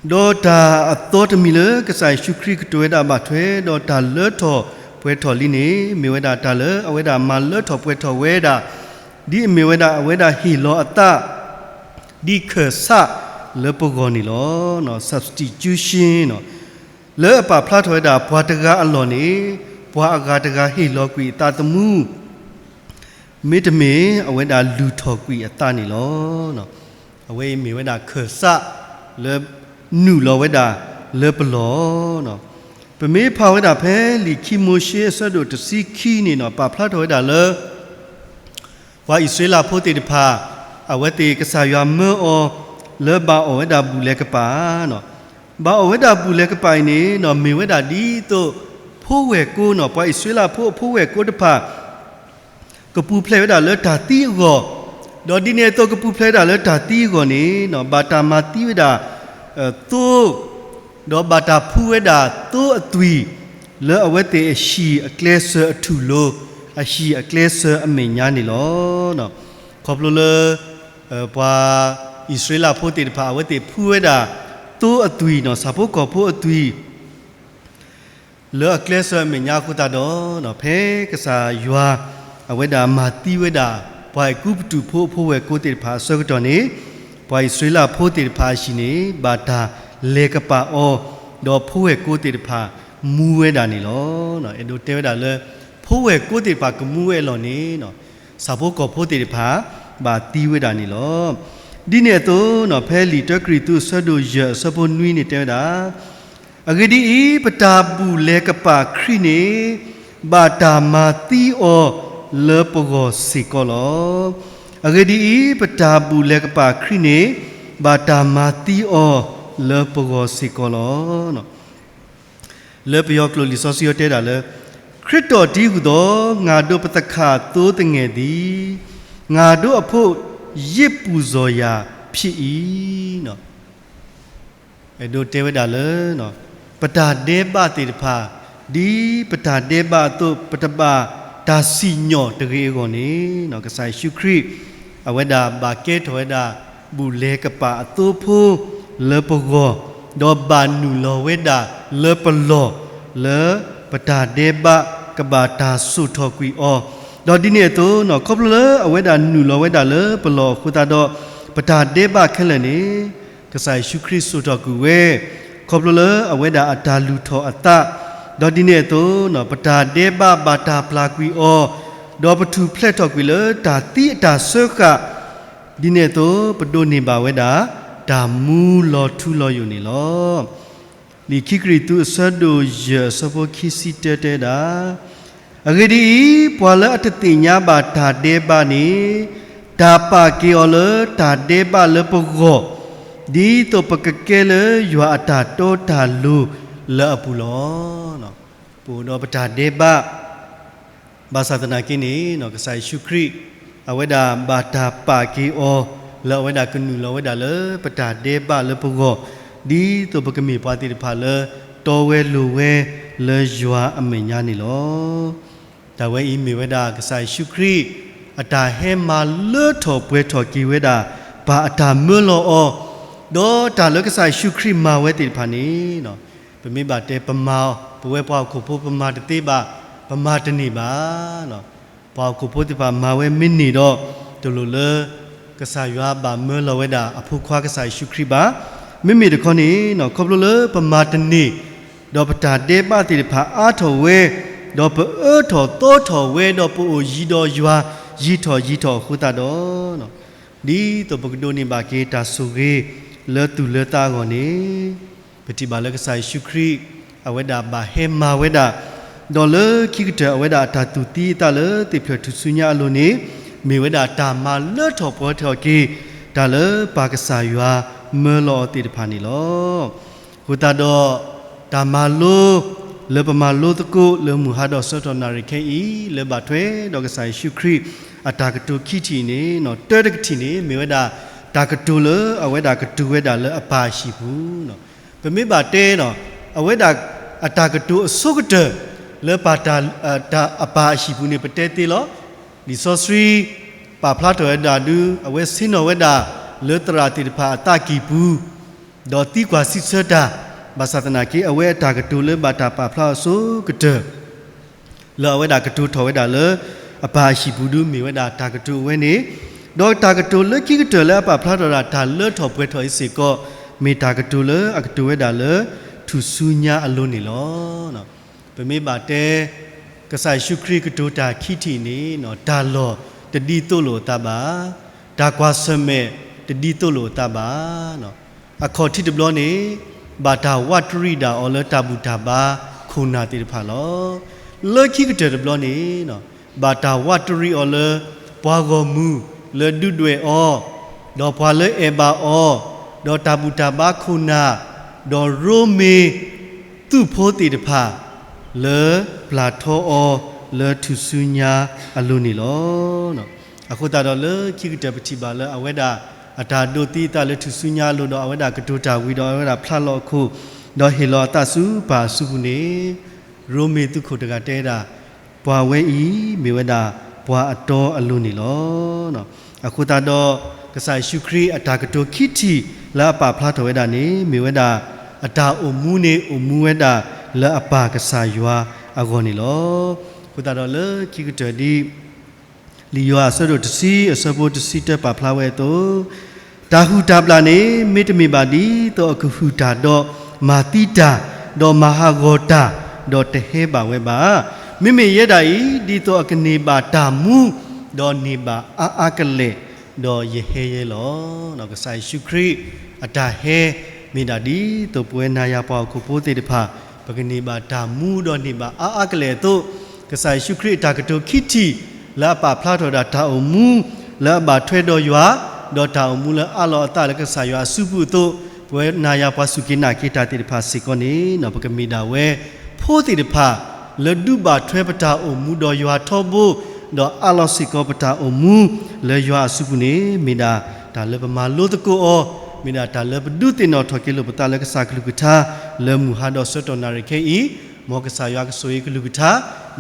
ဒီးတၢ်အသီတမံၤလၢကစၢ်ယ့ၣ်ၡူးခရံာ်ကတိၤဝဲဒၣ်ဘၣ်ထွဲ ဒီးတၢ်လၢထီၣ်ပှဲၤထီၣ်လံန့ၣ် မ့ၢ်ဝဲဒၣ်တၢ်လၢအဝဲဒၣ်မၤလၢထီၣ်ပှဲၤထီၣ်ဝဲဒၣ် ဒ်အမ့ၢ်ဝဲဒၣ်အဝဲဒၣ်ဟ့ၣ်လီၤအသး ဒ်ခၢၣ်စးလၢပဂီၢ်န့ၣ်လီၤ. Substitution လၢအပာ်ဖျါထီၣ်ဝဲဒၣ်ပှၤတဂၤအလီၢ်န့ၣ် ပှၤအဂၤတဂၤဟ့ၣ်လီၤကွံာ်အသးသမူ မ့တမ့ၢ်အဝဲဒၣ်လုၢ်ထီၣ်ကွံာ်အသးန့ၣ်လီၤ. အဝဲအံၤမ့ၢ်ဝဲဒၣ်ခၢၣ်စးလၢနုာ်လီၤဝဲဒၣ်လၢပလီၢ် ပမ့ၢ်ဖးဝဲဒၣ်ဖဲလံာ်ခံမိၤၡ့အဆၢဒိၣ်တဆံခံန့ၣ်နီၤ ပာ်ဖျါထီၣ်ဝဲဒၣ်လၢ ပှၤအံၣ်စရ့လးဖိသ့ၣ်တဖၣ် အဝဲသ့ၣ်ကစၢ်ယွၤမၢအီၤလၢဘၣ်အီၣ်ဝဲဒၣ်ဘူၣ်လဲၤကပာ်နီၤ. ဘၣ်အီၣ်ဝဲဒၣ်ဘူၣ်လဲၤကပာ်အံၤန့ၣ်နီၤ မ့ၢ်ဝဲဒၣ်ဒ်သိး ဖိဝဲၢ်ကိနီၤ ပှၤအံၣ်စရ့လးဖိအဖိဝဲၢ်ကိတဖၣ် ကပူၤဖျဲးဝဲဒၣ်လၢတၢ်သံအဂီၢ်, ဒီးဒ်န့ၣ်အသိးကပူၤဖျဲးဝဲဒၣ်လၢတၢ်သံအဂီၢ်န့ၣ်နီၤ ဘၣ်တၢ်မၤသံဝဲဒၣ် သိ ဒီးဘၣ်တၢ်ဖှူဝဲဒၣ်သိအသွံၣ် လၢအဝဲသ့ၣ်အဟံၣ်အကျဲစၢၤအထူၣ်လိၤ, အဟံၣ်အကျဲစၢၤအမဲာ်ညါန့ၣ်လီၤ. ခီဖျိလၢ ပှၤအံၣ်စရ့လးဖိသ့ၣ်တဖၣ် အဝဲသ့ၣ်ဖှူဝဲဒၣ် သိအသွံၣ်နီၤ ဆၣ်ဖိကီၢ်ဖိအသွံၣ် လၢအကျဲစၢၤအမဲာ်ညါအဃိသတးဒီး ဖဲကစၢ်ယွၤ အဝဲဒၣ်မၤသံဝဲဒၣ် ပှၤအဲၤကူပတူးဖိအဖိဝဲၢ်ကိသ့ၣ်တဖၣ်အဆၢကတီၢ်န့ၣ် ပှၤအံၣ်စရ့လးဖိသ့ၣ်တဖၣ်အဟံၣ်န့ၣ် ဘၣ်တၢ်လဲၤကပာ်အီၤ, ဒီးဖိဝဲၢ်ကိသ့ၣ်တဖၣ် မူဝဲဒၣ်န့ၣ်လီၤ. အဲၣ်ဒိးတဲဝဲဒၣ်လၢ ဖိဝဲၢ်ကိသ့ၣ်တဖၣ်ကမူဝဲအလီၢ်န့ၣ် ဆၣ်ဖိကီၢ်ဖိသ့ၣ်တဖၣ် ဘၣ်သံဝဲဒၣ်န့ၣ်လီၤ. ဒ်န့ၣ်အသိး ဖဲလံာ်တၢကရံၣ်သူးအဆၢဒိၣ်ယဲၢ်အဆၢဖိနွံန့ၣ်တဲဝဲဒၣ်, အဂ့ၢ်ဒ်အံၤ, ပတၢ်ဘူၣ်လဲၤကပာ်ခရံာ်န့ၣ် ဘၣ်တၢ်မၤသံအီၤလၢပဂီၢ်စ့ၢ်ကီးလီၤ. အဂ့ၢ်ဒ်အံၤ, ပတၢ်ဘူၣ်လဲၤကပာ်ခရံာ်န့ၣ် ဘၣ်တၢ်မၤသံအီၤလၢပဂီၢ်စ့ၢ်ကီးလီၤ. လၢပယီၤကျိာ်လံာ်စီဆှံတဲဒၣ်လၢ ခရံာ်တီၣ်တံၤဟူးဒီး ငါဒိးပသခၣ်သိသငဲးသံ, ငါဒိးအဖိ ယ့ၣ်ပူၤစီၤယၤဖံးအံၤ အဲၣ်ဒိးတဲဝဲဒၣ်လၢ ပတၢ်ဒဲးဘးသ့ၣ်တဖၣ် ဒ်ပတၢ်ဒဲးဘးအသိး ပတဘၣ်တၢ်စံၣ်ညီၣ်တဂ့ၤအဂီၢ်န့ၣ် ကစၢ်ယ့ၣ်ၡူးခရံာ် အဝဲဒၣ်ဘၣ်ကဲထီၣ်ဝဲဒၣ် ဘူၣ်လဲၤကပာ်အသိဖိလၢပဂီၢ်, ဒီးဘၣ်နုာ်လီၤဝဲဒၣ်လၢပလီၢ် လၢပတၢ်ဒဲးဘးကဘၣ်တၢ်စိာ်ထီၣ်ကွံာ်အီၤ, ဒီးဒ်န့ၣ်အသိး ခီဖျိလၢအဝဲဒၣ်နုာ်လီၤဝဲဒၣ်လၢပလီၢ်အဃိသတးဒီး ပတၢ်ဒဲးဘးခဲလၢာ်န့ၣ် ကစၢ်ယ့ၣ်ၡူးခရံာ်စိာ်ထီၣ်ကွံာ်ဝဲ, ခီဖျိလၢအဝဲဒၣ်အတၢ်လုၢ်ထီၣ်အသး, ဒီးဒ်န့ၣ်အသိး ပတၢ်ဒဲးဘးဘၣ်တၢ်ပျၢ်ကွံာ်အီၤ, ဒီးပထူၣ်ဖျဲးထီၣ်ကွံာ်လၢတၢ်သံအတၢ်စၢဃာ်, ဒ်န့ၣ်အသိး ပဒိးန့ၢ်ဘၣ်ဝဲဒၣ် တၢ်မူလီၤထူလီၤယိာ်န့ၣ်လီၤ. လံာ်ခံကရံၣ်သူးအဆၢဒိၣ်ယဲၢ်အဆၢဖိခံဆံတၢတဲဒၣ်, အဂ့ၢ်ဒ်အံၤ, ပှၤလၢအတသ့ၣ်ညါဘၣ်တၢ်ဒဲးဘးန့ၣ် တၢ်ပာ်က့ၤအီၤလၢတၢ်ဒဲးဘးလၢပဂီၢ်, ဒ်သိးပကကဲလၢယွၤအတၢ်တီတၢ်လိၤလၢအပူၤလီၤ. ပအိၣ်ဒီးပတၢ်ဒဲးဘး ဘၣ်ဆၣ်သနာ်က့န့ၣ် ကစၢ်ယ့ၣ်ၡူးခရံာ် အဝဲဒၣ်ဘၣ်တၢ်ပာ်က့ၤအီၤ လၢအဝဲဒၣ်ကနုာ်လီၤဝဲဒၣ်လၢပတၢ်ဒဲးဘးလၢပဂီၢ်, ဒ်သိးပကမ့ၢ်ပှၤသ့ၣ်တဖၣ်လၢ တီဝဲလိၤဝဲလၢယွၤအမဲာ်ညါန့ၣ်လီၤ. တၢ်ဝဲအံၤမ့ၢ်ဝဲဒၣ်ကစၢ်ယ့ၣ်ၡူးခရံာ် အတၢ်ဟဲမၤလၢထီၣ်ပှဲၤထီၣ်က့ၤဝဲဒၣ် ပၢ်အတၢ်မၢလီၤအီၤ, ဒီးတၢ်လၢကစၢ်ယ့ၣ်ၡူးခရံာ်မၤဝဲသ့ၣ်တဖၣ်န့ၣ် ပမ့ၢ်ဘၣ်တဲပမၤ ပဝဲပှၤဟီၣ်ခိၣ်ဖိပမၤတသ့ဘၣ်, ပမၤတန့ၢ်ဘၣ်. ပှၤဟီၣ်ခိၣ်ဖိသ့ၣ်တဖၣ်မၤဝဲမ့ၢ်န့ၢ်ဒီး တလိၣ်လၢ ကစၢ်ယွၤဘၣ်မၢလီၤဝဲဒၣ်အဖိခွါကစၢ်ယ့ၣ်ၡူးခရံာ်ဘၣ်. မ့မ့ၢ်တခီန့ၣ် ခီဖျိလၢပမၤတန့ၢ် ဒီးပတၢ်ဒဲးဘးသ့ၣ်တဖၣ်အါထီၣ်ဝဲ, ဒီးပအၢထီၣ်သီထီၣ်ဝဲ ဒီးပအိၣ်ယံၤဒီးယွၤ ယံၤထီၣ်ယံၤထီၣ်အဃိသတးဒီး ဒ်သိးပကဒိးန့ၢ်ဘၣ်က့ၤတၢ်ဆိၣ်ဂ့ၤလၢသူၣ်လၢသးအဂီၢ်န့ၣ် ပထံၣ်ဘၣ်လၢကစၢ်ယ့ၣ်ၡူးခရံာ် အဝဲဒၣ်ဘၣ်ဟဲမၤဝဲဒၣ်, ဒီးလၢခံကတၢၢ်အဝဲဒၣ်အတၢ်တူၢ်သံအသးလၢသ့ၣ်ဖျၢၣ်ထူၣ်စုညါအလိၤန့ၣ် မ့ၢ်ဝဲဒၣ်တၢ်မၤလၢထီၣ်ပှဲၤထီၣ်က့ၤ တၢ်လၢပၢ်ကစၢ်ယွၤမၢလီၤအီၤသ့ၣ်တဖၣ်န့ၣ်လီၤ. အဃိသတးဒီး တၢ်မၤလိ လၢပမၤလိသကိးလၢမုၢ်ဟါဒီးဆၢကတီၢ်နၣ်ရံၣ်ခဲအံၤ လၢဘၣ်ထွဲဒီးကစၢ်ယ့ၣ်ၡူးခရံာ် အတၢ်ကတိၤခံထံၣ်အံၤန့ၣ် တၢတကထံၣ်န့ၣ် မ့ၢ်ဝဲဒၣ်တၢ်ကတိၤလၢအဝဲဒၣ်ကတိၤဝဲဒၣ်လၢအပၢ်အဟံၣ်ပူၤ ပမ့ၢ်ဘၣ်တဲ အဝဲဒၣ်အတၢ်ကတိၤအဆိကတၢၢ် လၢပၢ်တၢ် အပၢ်အဟံၣ်ပူၤန့ၣ် ပတဲသ့လီၤ. လံာ်စီဆှံ ပာ်ဖျါထီၣ်ဝဲဒၣ်ဒု အဝဲဆ့ၣ်နီၤဝဲဒၣ် လၢသရၣ်သ့ၣ်တဖၣ်အသးကံၢ်ပူၤ ဒီးသံကွၢ်စံးဆၢတၢ်, ဘၣ်ဆၣ်သနာ်က့ အဝဲအတၢ်ကတိၤလၢဘၣ်တၢ်ပာ်ဖျါအဆိကတၢၢ် လၢအဝဲဒၣ်ကတိၤထီၣ်ဝဲဒၣ်လၢ အပၢ်အဟံၣ်ပူၤဒု မ့ၢ်ဝဲဒၣ်တၢ်ကတိၤအဝဲန့ၣ်, ဒီးတၢ်ကတိၤလၢခံကတၢၢ်လၢအပာ်ဖျါထီၣ်ဒၣ် တၢ်လၢထီၣ်ပှဲၤထီၣ်အံၤစ့ၢ်ကီး မ့ၢ်တၢ်ကတိၤလၢအကတိၤဝဲဒၣ်လၢ ထူၣ်စုညါအလိၤန့ၣ်လီၤ. ပမ့ၢ်ဘၣ်တဲ ကစၢ်ယ့ၣ်ၡူးခရံာ်ကတိၤတၢ်ခံထံၣ်န့ၣ် တၢ်လီၢ်တဒ်သိးလိာ်အသးဘၣ်, တၢ်ကွၢ်ဆၢၣ်မဲာ်တဒ်သိးလိာ်အသးဘၣ်. အခီၣ်ထံးတဘျီန့ၣ် ဘၣ်တၢ်ဝးတရံးဒၣ်အီၤလၢတၢ်ဘူၣ်တၢ်ဘါ ခိၣ်နၢ်သ့ၣ်တဖၣ်လီၤ. လၢခံကတၢၢ်တဘျီန့ၣ် ဘၣ်တၢ်ဝးတရံးအီၤလၢ ပှၤဂီၢ်မုၢ်လၢဒုးဒွဲၣ်အီၤ, ဒီးပှၤလၢအဲၣ်ဘၣ်အီၤ, ဒီးတၢ်ဘူၣ်တၢ်ဘါခိၣ်နၢ်, ဒီးရိမ့ၤသုးဖိသ့ၣ်တဖၣ် လၢပျၢ်ထီအီၤလၢထူၣ်စုညါအလိၤန့ၣ်လီၤ. အဃိသတးဒီးလၢခံကတၢၢ်ပထံၣ်ဘၣ်လၢအဝဲဒၣ် အတၢ်ဒိးသံအသးလၢထူၣ်စုညါအလိၤဒီး အဝဲဒၣ်ကတိၤတၢ်ဝံၤဒီး အဝဲဒၣ်ဖျါလီၤအခိၣ်, ဒီးဟ့ၣ်လီၤအသးဆူပၢ်အစုပူၤန့ၣ်, ရိမ့ၤသုးခိၣ်တဂၤတဲဝဲဒၣ်, ပှၤဝဲအံၤမ့ၢ်ဝဲဒၣ်ပှၤအတီအလိၤန့ၣ်လီၤ. အဃိသတးဒီး ကစၢ်ယ့ၣ်ၡူးခရံာ်အတၢ်ကတိၤခံထံၣ်လၢအပာ်ဖျါထီၣ်ဝဲဒၣ်န့ၣ် မ့ၢ်ဝဲဒၣ် အတၢ်အိၣ်မူန့ၣ်အိၣ်မူဝဲဒၣ်လၢအပၢ်ကစၢ်ယွၤအဂီၢ်န့ၣ်လီၤ. အဃိသတးဒီးလၢခံကတၢၢ်ဒ် လံာ်ယိၤဟၣ်အဆၢဒိၣ်တဆံ အဆၢဖိတဆံတၢပာ်ဖျါဝဲအသိး, တၢ်ဟုၣ်တၢ်ဘျၣ်န့ၣ် မ့တမ့ၢ်ဘၣ်ဒ်သိးအကဟုၣ်တၢ်ဒီးမၤသံတၢ်, ဒီးမၤဟးဂီၤတၢ်, ဒီးတဟဲဘၣ်ဝဲဘၣ်. မ့မ့ၢ်ယဲဒၣ်အံၤ ဒ်သိးအကန့ၢ်ဘၣ်တၢ်မူ, ဒီးန့ၢ်ဘၣ်အါအါကလဲာ်, ဒီးယဟဲယဲလီၤ. ကစၢ်ယ့ၣ်ၡူးခရံာ်အတၢ်ဟဲ မ့ၢ်ဒၣ်ဒ်သိးပဝဲနၤယၤပှၤဟီၣ်ခိၣ်ဖိသ့ၣ်တဖၣ် ပကန့ၢ်ဘၣ်တၢ်မူဒီးန့ၢ်ဘၣ်အါအါကလဲာ်အသိး, ကစၢ်ယ့ၣ်ၡူးခရံာ်အတၢ်ကတိၤခံထံၣ်လၢအပာ်ဖျါထီၣ်ဝဲဒၣ်တၢ်အိၣ်မူလၢအဘၣ်ထွဲဒီးယွၤ, ဒီးတၢ်အိၣ်မူလၢအးလီၤအသးလၢကစၢ်ယွၤအစုပူၤအသိး, ပဝဲနၤယၤပှၤစူၢ်က့ၤနာ်က့ၤတၢ်သ့ၣ်တဖၣ်စ့ၢ်ကီးန့ၣ် ပကမ့ၢ်ဒၣ်ဝဲ ဖိသ့ၣ်တဖၣ် လၢဒုးဘၣ်ထွဲပတၢ်အိၣ်မူဒီးယွၤထီဘိ, ဒီးအးလီၤစ့ၢ်ကီးပတၢ်အိၣ်မူလၢယွၤအစုပူၤန့ၣ် မ့ၢ်ဒၣ်တၢ်လၢပမၤလိသကိးအီၤ, မ့ၢ်ဒၣ်တၢ်လၢပဒုးသ့ၣ်နီၣ်ထီၣ်က့ၤလိာ်ပသးလၢကစၢ်ကလုၢ်ကထါ လၢမုၢ်ဟါဒီးဆၢကတီၢ်နၣ်ရံၣ်ခဲအံၤ, မ်ကစၢ်ယွၤကဆိၣ်ဂ့ၤကလုၢ်ကထါ,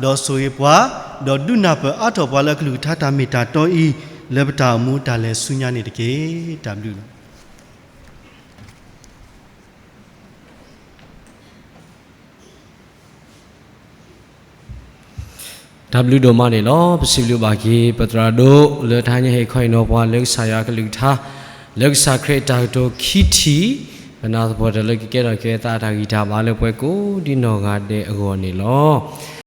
ဒီးဆိၣ်ဂ့ၤပှၤ, ဒီးဒုးနၢ်ပၢၢ်အါထီၣ်ပှၤလၢအကလုၢ်ကထါတၢ်မ့ၢ်တၢ်တီအံၤ လၢပတၢ်အိၣ်မူတၢ်လဲၤဆူညါန့ၣ်တက့ၢ်. တၢ်ဘျုးလီၤ. တၢ်ဘျုးဒိၣ်မးန့ၣ်လီၤ. ပစံးဘျုးဘၣ်က့ၤ ပသရၣ်ဒိၣ် လၢတဟါညါဟ့ၣ်ခီဟ့ၣ်နီၤပှၤလၢကစၢ်ယွၤအကလုၢ်ကထါ, လၢကစၢ်ခရံာ်အတၢ်ကတိၤခံထံၣ်, ပနာ်သပှၢ်တၢၢ်လၢကကဲထီၣ်က့ၤအသးအတၢ်ဂံၢ်တၢ်ဘါလၢပှၤကိးဒ်နီၢ်ဂၤဒဲးအဂီၢ်န့ၣ်လီၤ.